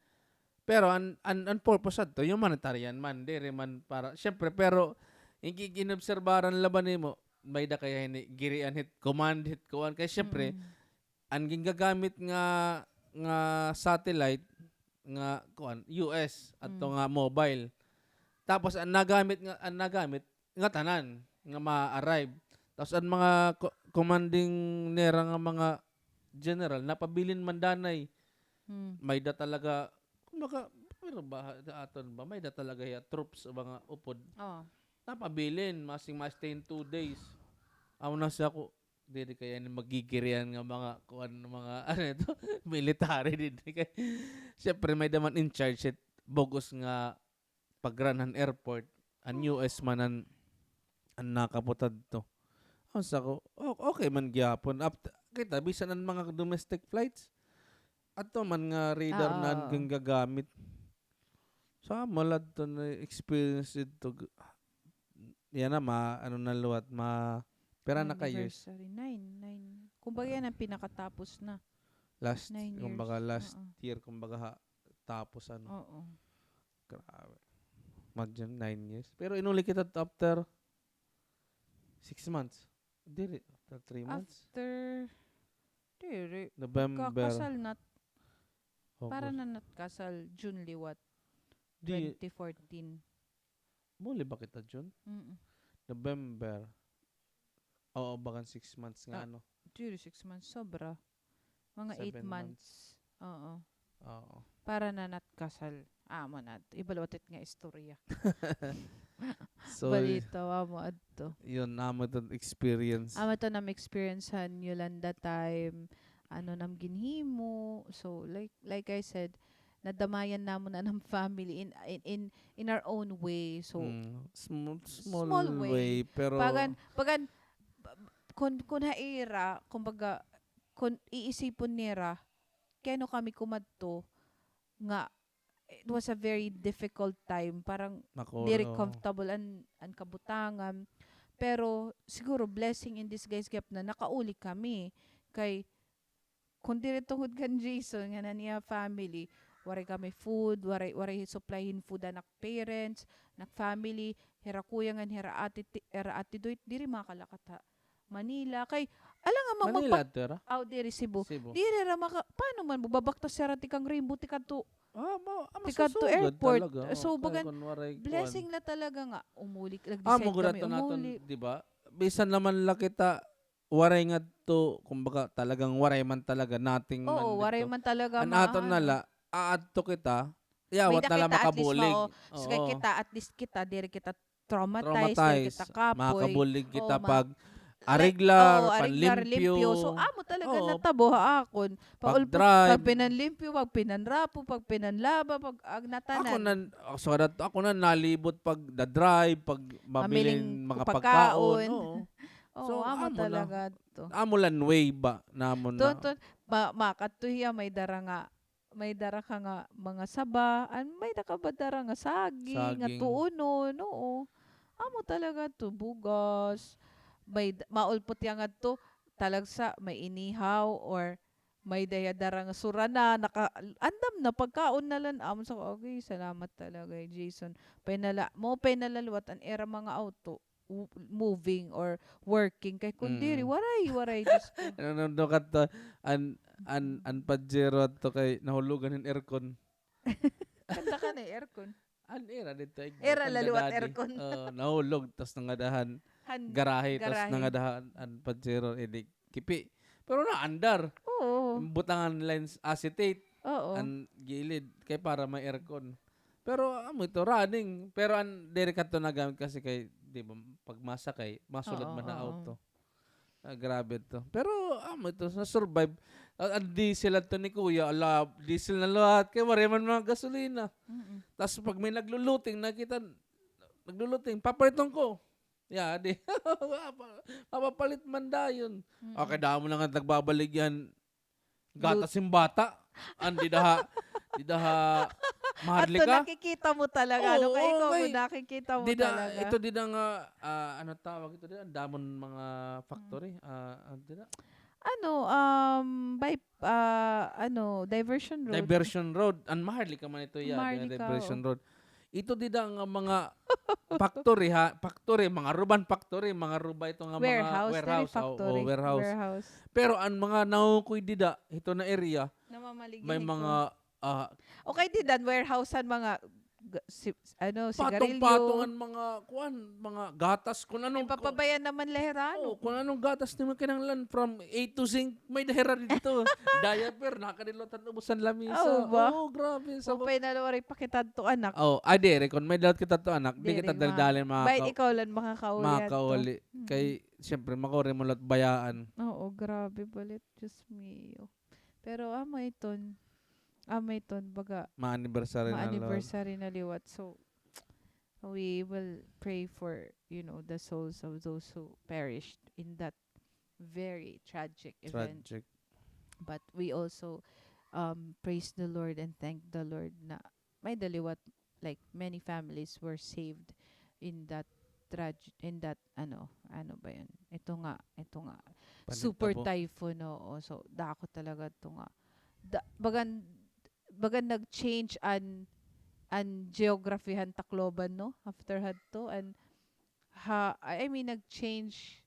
Pero an, an, an purpose adto, humanitarian man, diri man para, siyempre, pero, in-, in-, inobserbaran la ba nimo, may-ada kay hini, girian hit, command hit, kuan, kay siyempre, an gingagamit nga, nga satellite, nga, kuan, U S, adto nga mobile. Tapos, an nagamit nga, an nagamit, nga tanan nga ma-arrive. Tapos an mga co-, commanding nira nga mga general, napabilin man danay. Hmm. May-ada talaga, kumbaga, pero ba, aton ba, may-ada talaga hiya troops o mga upod. Oo. Napabilin, masing ma-stay in two days. Amo na siya ko, diri kaya ini magigirian nga mga kuan, mga, ano ito, military diri kay. Siyempre, may-ada man in charge it, bug-os nga pag-run han airport, an U S man an, an nakaputad to. Ang sa ko, o-, okay man gyapon. Apt-, kita, bisan an mga domestic flights, ato man nga radar na an gingagamit. So, amo la adto na experience didto. Yana, ma-, ano na liwat, ma-, pira na ka years? Anniversary, nine, nine. Kumbaga, yana an pinakatapos na. Last, kumbaga, last year, kumbaga, ha, tapos, ano. Oo. Grabe. Imagine, nine years. Pero inuli kita after six months. Diri, after three months. After, diri. November. Kakasal nat-, para na nat kasal, June liwat. Twenty fourteen. Muli ba kita, June? Mm-mm. November. Oo, bagan six months nga, ano? Diri six months, sobra. Mga eight months. Oo. Oo. Para na nat kasal. Amo na. Iba liwat it nga istorya. So, balitaw, amo adto. Yun, amo iton experience. Amo iton am experience han Yolanda time. Ano nam ginhimo. So, like, like I said, nadamayan namon an am family in, in, in, in our own way. So, small, small way, pero pagan, pagan, kun, kun ha ira, kumbaga, kun iisipon nira, kay ano kami kumadto, nga it was a very difficult time, parang diri comfortable an, an kabutangan. Pero siguro blessing in disguise gihap na nakauli kami. Kay kun diri tungod kan Jason ngan an iya family, waray kami food, waray, waray supply hin food an ak parents, an ak family, hira kuya ngan hira ate, hira ate Doy, diri makalakat ha Manila. Kay, ala nga, Manila adto hira? Aw, diri, Cebu. Diri hira maka-, paano man, magbabaktas hira tikang Rainbow, tikadto, tikadto airport. So, bagan, blessing la talaga nga umuli, nag-decide kami umuli. Di ba? Bisan naman la kita waray ngadto, kumbaga, talagang waray man talaga, nothing man didto. Oo, waray man talaga. An aton na la, aadto kita, yawat na la makabulig. Kay kita, at least kita, diri kita traumatized, diri kita kapoy. Makabulig kita pag-ariglar, panlimpyo. So, amo talaga natabo ha akon. Pag-drive, pag pinanlimpyo, pag pinanrapo, pag pinanlaba, pag, ag, ngatanan. Ako na, so, ako na nalibot pag da-drive, pag mabilin mga pagkaon. Oo. So, amo talaga to. Amo la an way ba namon na. Makadto hiya, may dara nga, may dara ka nga mga saba, an may da ka ba dara nga saging, nga tuonon, oo. Amo talaga to, bugas. May, maulpot hiya ngadto, talagsa, may inihaw, or may-ada hiya dara nga sura na, naka-, andam na, pagkaon na la an amon. Sa, okay, salamat talaga, Jason. Painala, maupay na la liwat an ira mga auto, moving or working. Kay kun diri, waray, waray, Diyos ko. Ano, ano, ano kadto, an, an, an Pajero adto kay nahulogan hin aircon. Kanda ka na aircon. An ira didto, ira la liwat aircon. Oo, nahulog, tas nangadahan garahe, tas nangadahan an Pajero, ini kipi. Pero naandar. Oo. Butangan nila hin acetate. Oo. An gilid, kay para may aircon. Pero amo ito, running. Pero an diri kadto nagamit kasi kay, di ba, pag masakay, masulod man ha auto. Ah, grabe to. Pero, amo ito, na-survive. Ah, an diesel adto ni Kuya, ala, diesel na liwat, kay waray man mga gasolina. Tas pag may nagluluting, nakita, nagluluting, papaliton ko. Ya, di. Mapa-, mapapalit man dayon. Okay, damo na nga nagbabaligya hin gatas hin bata. An dida ha, dida ha Maharlika. Ato nakikita mo talaga, ano, kay ikaw mo nakikita mo talaga. Ito dida nga, ah, ano tawag ito dida? An damon mga factory. Ah, ano dida? Ano, um, by, ah, ano, diversion road. Diversion road. An Maharlika man ito, ya, diversion road. Ito dida nga mga factory, ha, factory, mga ruban factory, mga ruba ito nga mga warehouse, warehouse. Pero an mga nangukoy dida, ito na area, may mga, ah, okay, dida an warehouse an mga, ano, sigarilyo. Patong-patong an mga, kuan, mga gatas, kun ano. Ipapabayan naman la hira, ano. Oo, kun anong gatas nimo kinahanglan from A to Z, may-ada hira didto. Diaper, nakadilot an ubos an lamisa. Oo, grabe. Upay na la waray pa kita adto anak. Oo, ay, diri, kun may-ada kita adto anak, di kita dali-dali makakauli. Kay, siyempre, makuri mo la bayaan. Oo, grabe balit, Diyos mio. Pero, ah, amo iton, ah, amo iton, baga, ma-anniversary na liwat. So, we will pray for, you know, the souls of those who perished in that very tragic event. Tragic. But we also, um, praise the Lord and thank the Lord na may-ada liwat like, many families were saved in that trage-, in that, ano, ano ba yun? Ito nga, ito nga, super typhoon, oo. So, dako talaga ito nga. Da-, bagan, bagan nag-change an, an geography han Tacloban, no? After hadto, an, ha, I mean, nag-change,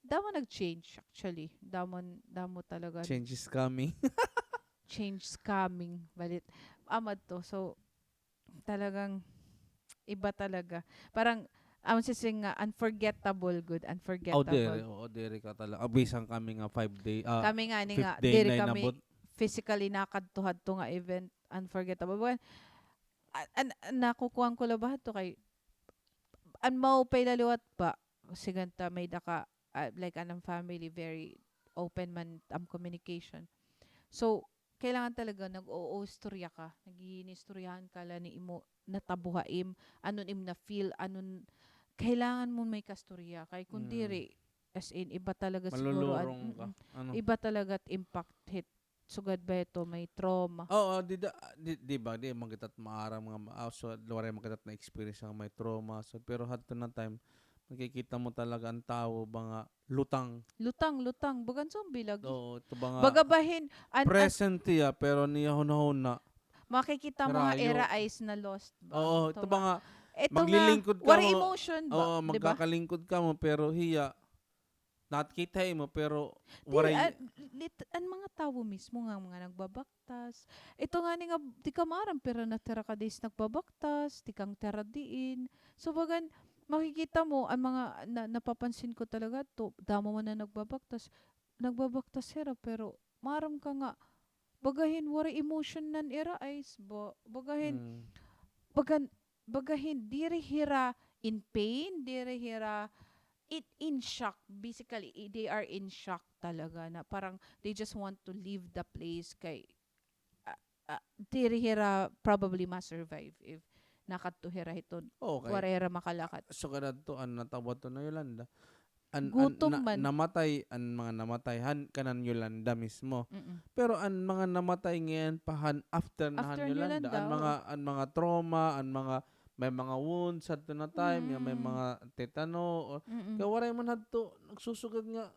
damo nag-change, actually. Damo, damo talaga. Change is coming. Change is coming. Balit, amo adto. So, talagang iba talaga. Parang, ang sising nga, unforgettable, good, unforgettable. Oh, diri, oo, diri ka talaga. Ah, bisan kami nga five day, ah, kami nga ni nga, diri kami physically nakadto hadto nga event, unforgettable. Well, an, an, nakukuan ko la ba hadto kay, an maupay la liwat ba, sigan ta may-ada ka, ah, like, an family, very open man am communication. So, kailangan talaga nag-o-, o, istorya ka, naghihinistoryahan ka la ni imo natabo ha im, anon im na-feel, anon, kailangan mo may kastorya. Kay kun diri, as in, iba talaga siguro, malulurong ka. Iba talaga it impact hit sugad ba ito, may trauma. Oo, di da, di, di ba, di man kita maaram nga, ah, so, waray man kita na-experience nga may trauma. So, pero hadto na time, makikita mo talaga an tawo ba nga lutang. Lutang, lutang. Bagan zombie lagi. Oo, ito ba nga baga bahin, an, an present hiya, pero niya hunahuna. Makikita mo ha ira eyes na lost ba? Oo, ito ba nga, ito nga, maglilingkod ka mo. Waray emotion ba? Oo, di ba? Magkakalingkod ka mo, pero hiya, nakita imo, pero waray. An, lit-, an mga tawo mismo nga mga nagbabaktas. Ito ngani nga, di ka maaram, pira na tira ka days nagbabaktas, tikang tira diin. So, bagan, makikita mo, an mga, na, napapansin ko talaga to, damo man na nagbabaktas, nagbabaktas hira, pero maaram ka nga, bagahin, waray emotion nan ira eyes ba, bagahin, bagan, bagahin, diri hira in pain, diri hira in, in shock. Basically, i-, they are in shock talaga na parang they just want to leave the place kay, ah, ah, diri hira probably ma-survive if nakadto hira hiton. Okay. Waray hira makalakat. So, kadto, an natabo to na Yolanda. An, an, gutom na-, man. Namatay, an mga namatay han kanan Yolanda mismo. Mm-mm. Pero an mga namatay ngay-an pa han after na han Yolanda, an mga, an mga trauma, an mga, may mga wounds hadto na time, nga may mga tetano, o, kay waray man hadto nagsusugad nga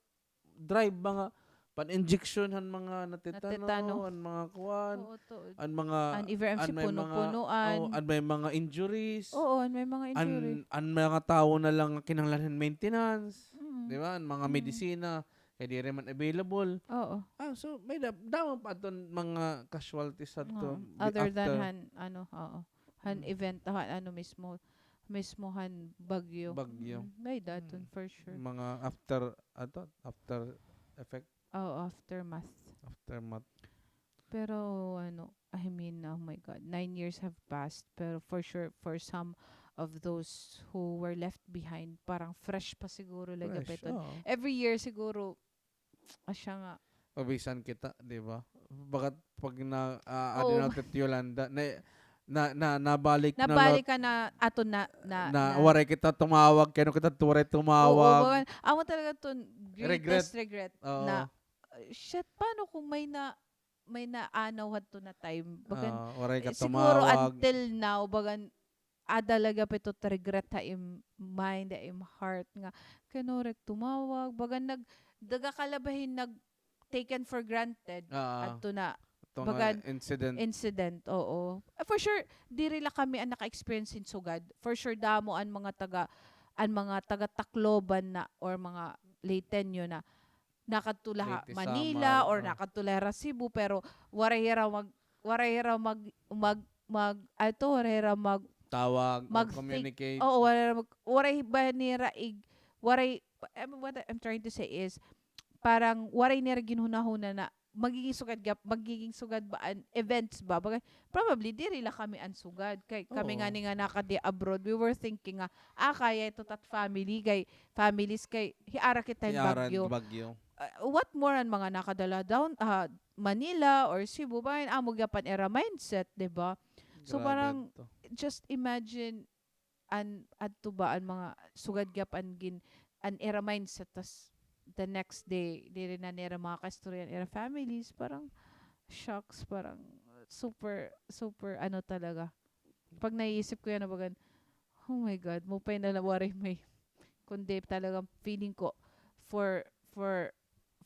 drive, mga pan-injection han mga natetano, natetano, an mga kuan, oo, tuod, an mga, an even an may mga, puno-punoan, oh, an may mga injuries. Oo, an may mga injury. An, an mga tawo na lang nga kinahanglan hin maintenance, di ba? An mga medisina, kay diri man available. Oo. Ah, so, may da-, damo pa aton mga casualties adto. Oo. Other than han, ano, oo. Han event, han, ano mismo, mismo han bagyo. Bagyo. Mm, may daton for sure. Mga after, ato, after effect. Oo, aftermath. Aftermath. Pero, ano, I mean, oh my God, nine years have passed. Pero for sure, for some of those who were left behind, parang fresh pa siguro la gihapon. Fresh, oo. Every year siguro, asya nga. Pabisan kita, di ba? Bagat pag na, ah, adi na kita Yolanda, na, na, na, nabalik na la, nabalik ka na ato na, na, na, na waray kita tumawag, kay ano kita waray tumawag. Oo, bagan, amo talaga to, greatest regret. Oo. Na, shit, paano kung may na, may naanaw hadto na time? Bagan, ah, waray ka tumawag. Siguro until now, bagan, ada la gihap ito regret ha im mind, ha im heart nga, kay ano waray tumawag, bagan nag-, daga ka la ba hin nag-, taken for granted. Ah, adto na, adto nga bagan incident. Incident, oo. Ah, for sure, diri la kami an naka-experience hin sugad. For sure, damo an mga taga, an mga taga Tacloban na or mga Leyteño na nakadto la ha Manila or nakadto la hira Cebu, pero waray hira mag-, waray hira mag-, mag-, mag-, ato, waray hira mag-, tawag, mag-, mag-communicate. Oo, waray hira mag-, waray ba nira ig-, waray, I mean, what I'm trying to say is, parang waray nira ginhunahuna na magiging sugad gihap-, magiging sugad ba an events ba? Baga, probably, diri la kami an sugad. Kay kami ngani nga nakadi abroad, we were thinking nga, ah, kaya ito tat family, kay families kay hiara kita hin bagyo. Hiara hin bagyo. Ah, what more an mga nakadala down, ah, Manila or Cebu, bahin amo gihap an ira mindset, di ba? So, grabe parang, to. Just imagine, an, adto ba, an mga sugad gihap an gin-, an ira mindset, tas the next day, diri na nira makakaistorya an ira families, parang, shocks, parang, super, super, ano talaga, Pag naiisip ko yana, bagan, oh my God, maupay na la waray may, kundi talagang feeling ko for, for,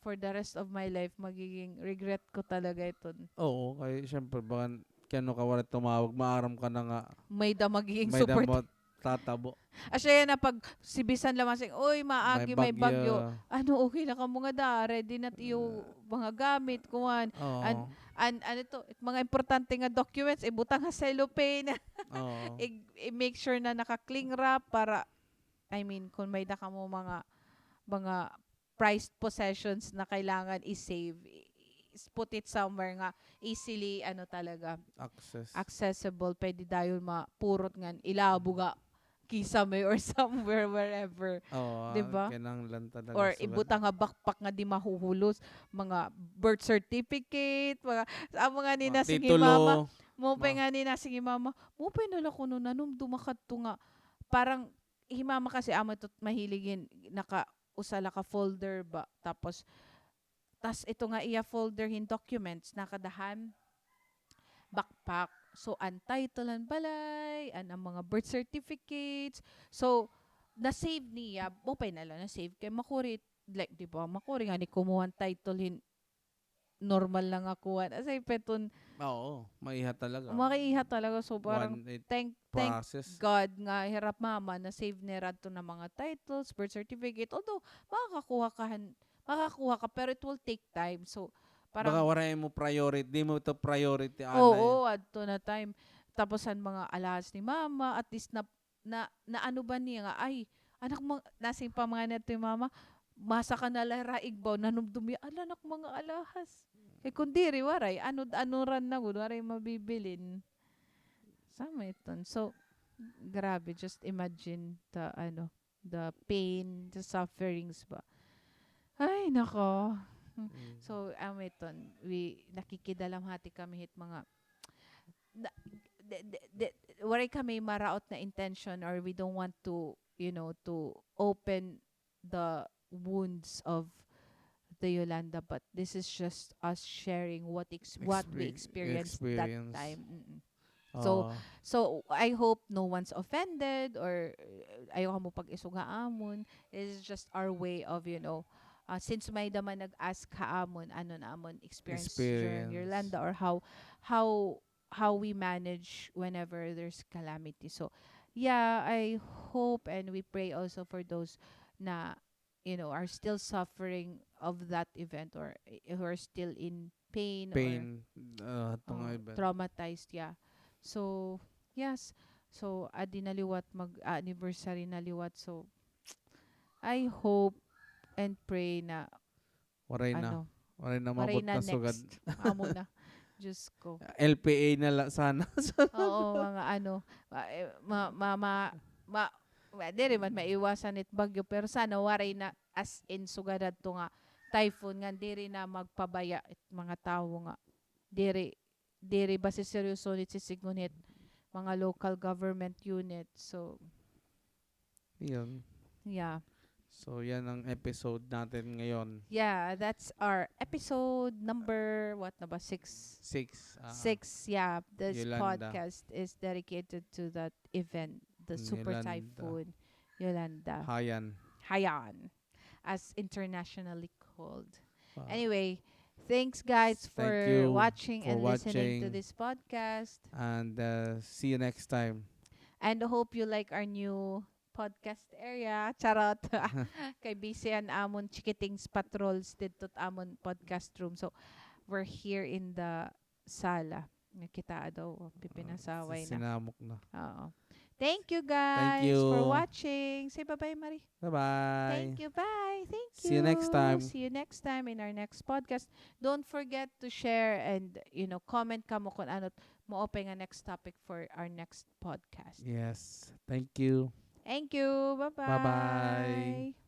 for the rest of my life, magiging regret ko talaga iton. Oo, kay syempre, bagan, kay ano ka waray tumawag, maaram ka na nga may-ada magiging support. May-ada matatabo. Asya yana pag si bisan la masing, "Uy, maagi, may bagyo." Ano, okay na kamo ngada, ready na it iyo mga gamit, kuan. Oo. An, an, ano to, it mga importante nga documents, ibutang ha cellophane. Oo. I, i-make sure na naka-cling wrap para, I mean, kung may-ada kamo mga, mga prized possessions na kailangan i-save, i, i, put it somewhere nga easily, ano talaga, access, accessible, pwede dayon mapurot ngan ilabog ha kisame or somewhere, wherever. Oo, di ba? Kinahanglan talaga. Or ibutang ha backpack nga di mahuhulos, mga birth certificate, mga, amo ngani nasing hi mama. Mga titulo. Maupay ngani nasing hi mama. Maupay na la kuno nanumdom ak hadto nga parang hi mama kasi amo ito mahilig hin naka-, usa la ka folder ba. Tapos, tas ito nga iya folder hin documents, nakada han backpack. So, an title han balay, an, an mga birth certificates. So, na-save niya, maupay na la na-save kay makuri, like, di ba, makuri ngani kumuha hin title hin normal la nga kuan. Asay pa iton. Oo, maiha talaga. Maiha talaga. So, parang thank, thank God nga hira mama na-save nira adto na mga titles, birth certificate. Although, makakakuha ka han, makakakuha ka, pero it will take time. So, parang baka waray mo priority, di mo ito priority anay. Oo, adto na time. Tapos, an mga alahas ni mama, at least na na, naano ba niya nga, ay, anak, mga, nasing pa mga niya to yung mama, masaka na la hira igbaw, nanumdom hiya, ala, anak, mga alahas. Kay kun diri, waray, ano, ano ran na gud, waray mabibilin. Sama iton. So, grabe, just imagine the, ano, the pain, the sufferings ba. Ay, nako. Mm. So, amo iton, we, nakikidalamhati kami hit mga na, de, de, de, waray kami maraot na intention or we don't want to, you know, to open the wounds of the Yolanda, but this is just us sharing what ex-, what we experienced that time. Mm-mm. So, so I hope no one's offended or, uh, ayaw kamo pag-isog ha amon. This is just our way of, you know, uh, since may-ada man nag-ask ha amon, ano na amon experience during Yolanda or how, how how we manage whenever there's calamity. So, yeah, I hope and we pray also for those na, you know, are still suffering of that event or, eh, who are still in pain or, uh, traumatized, yeah. So, yes. So, adi na liwat, mag-anniversary na liwat. So, I hope and pray na Waray na. Ano? Waray na maabot na sugad. Amo na. Diyos ko. L P A na la sana. Oo, mga ano, ma-, eh, ma-, ma-, ma-, ma-, ma-, diri man maiwasan it bagyo, pero sana waray na as in sugad adto nga typhoon nga diri na magpabaya it mga tawo nga diri diri basi seryoso nit sisidngon hit mga local government unit. So, yun. Yeah. So, yan ang episode natin ngayon. Yeah, that's our episode number, what na ba? Six. Six, ah. Six, yeah. This podcast is dedicated to that event, the super typhoon Yolanda. Haiyan. Haiyan. As internationally called. Wow. Anyway, thanks, guys, for watching and listening to this podcast. And, uh, see you next time. And hope you like our new podcast area. Charot. Kay busy an amon Chikitings patrols didto it amon podcast room. So, we're here in the sala. Nakita daw, oh, pipinasaway na. Sinamok na. Oo. Thank you, guys, for watching. Say bye-bye, Marie. Bye-bye. Thank you, bye. Thank you. See you next time. See you next time in our next podcast. Don't forget to share and, you know, comment kamo kung ano maupay nga next topic for our next podcast. Yes. Thank you. Thank you. Bye-bye. Bye-bye.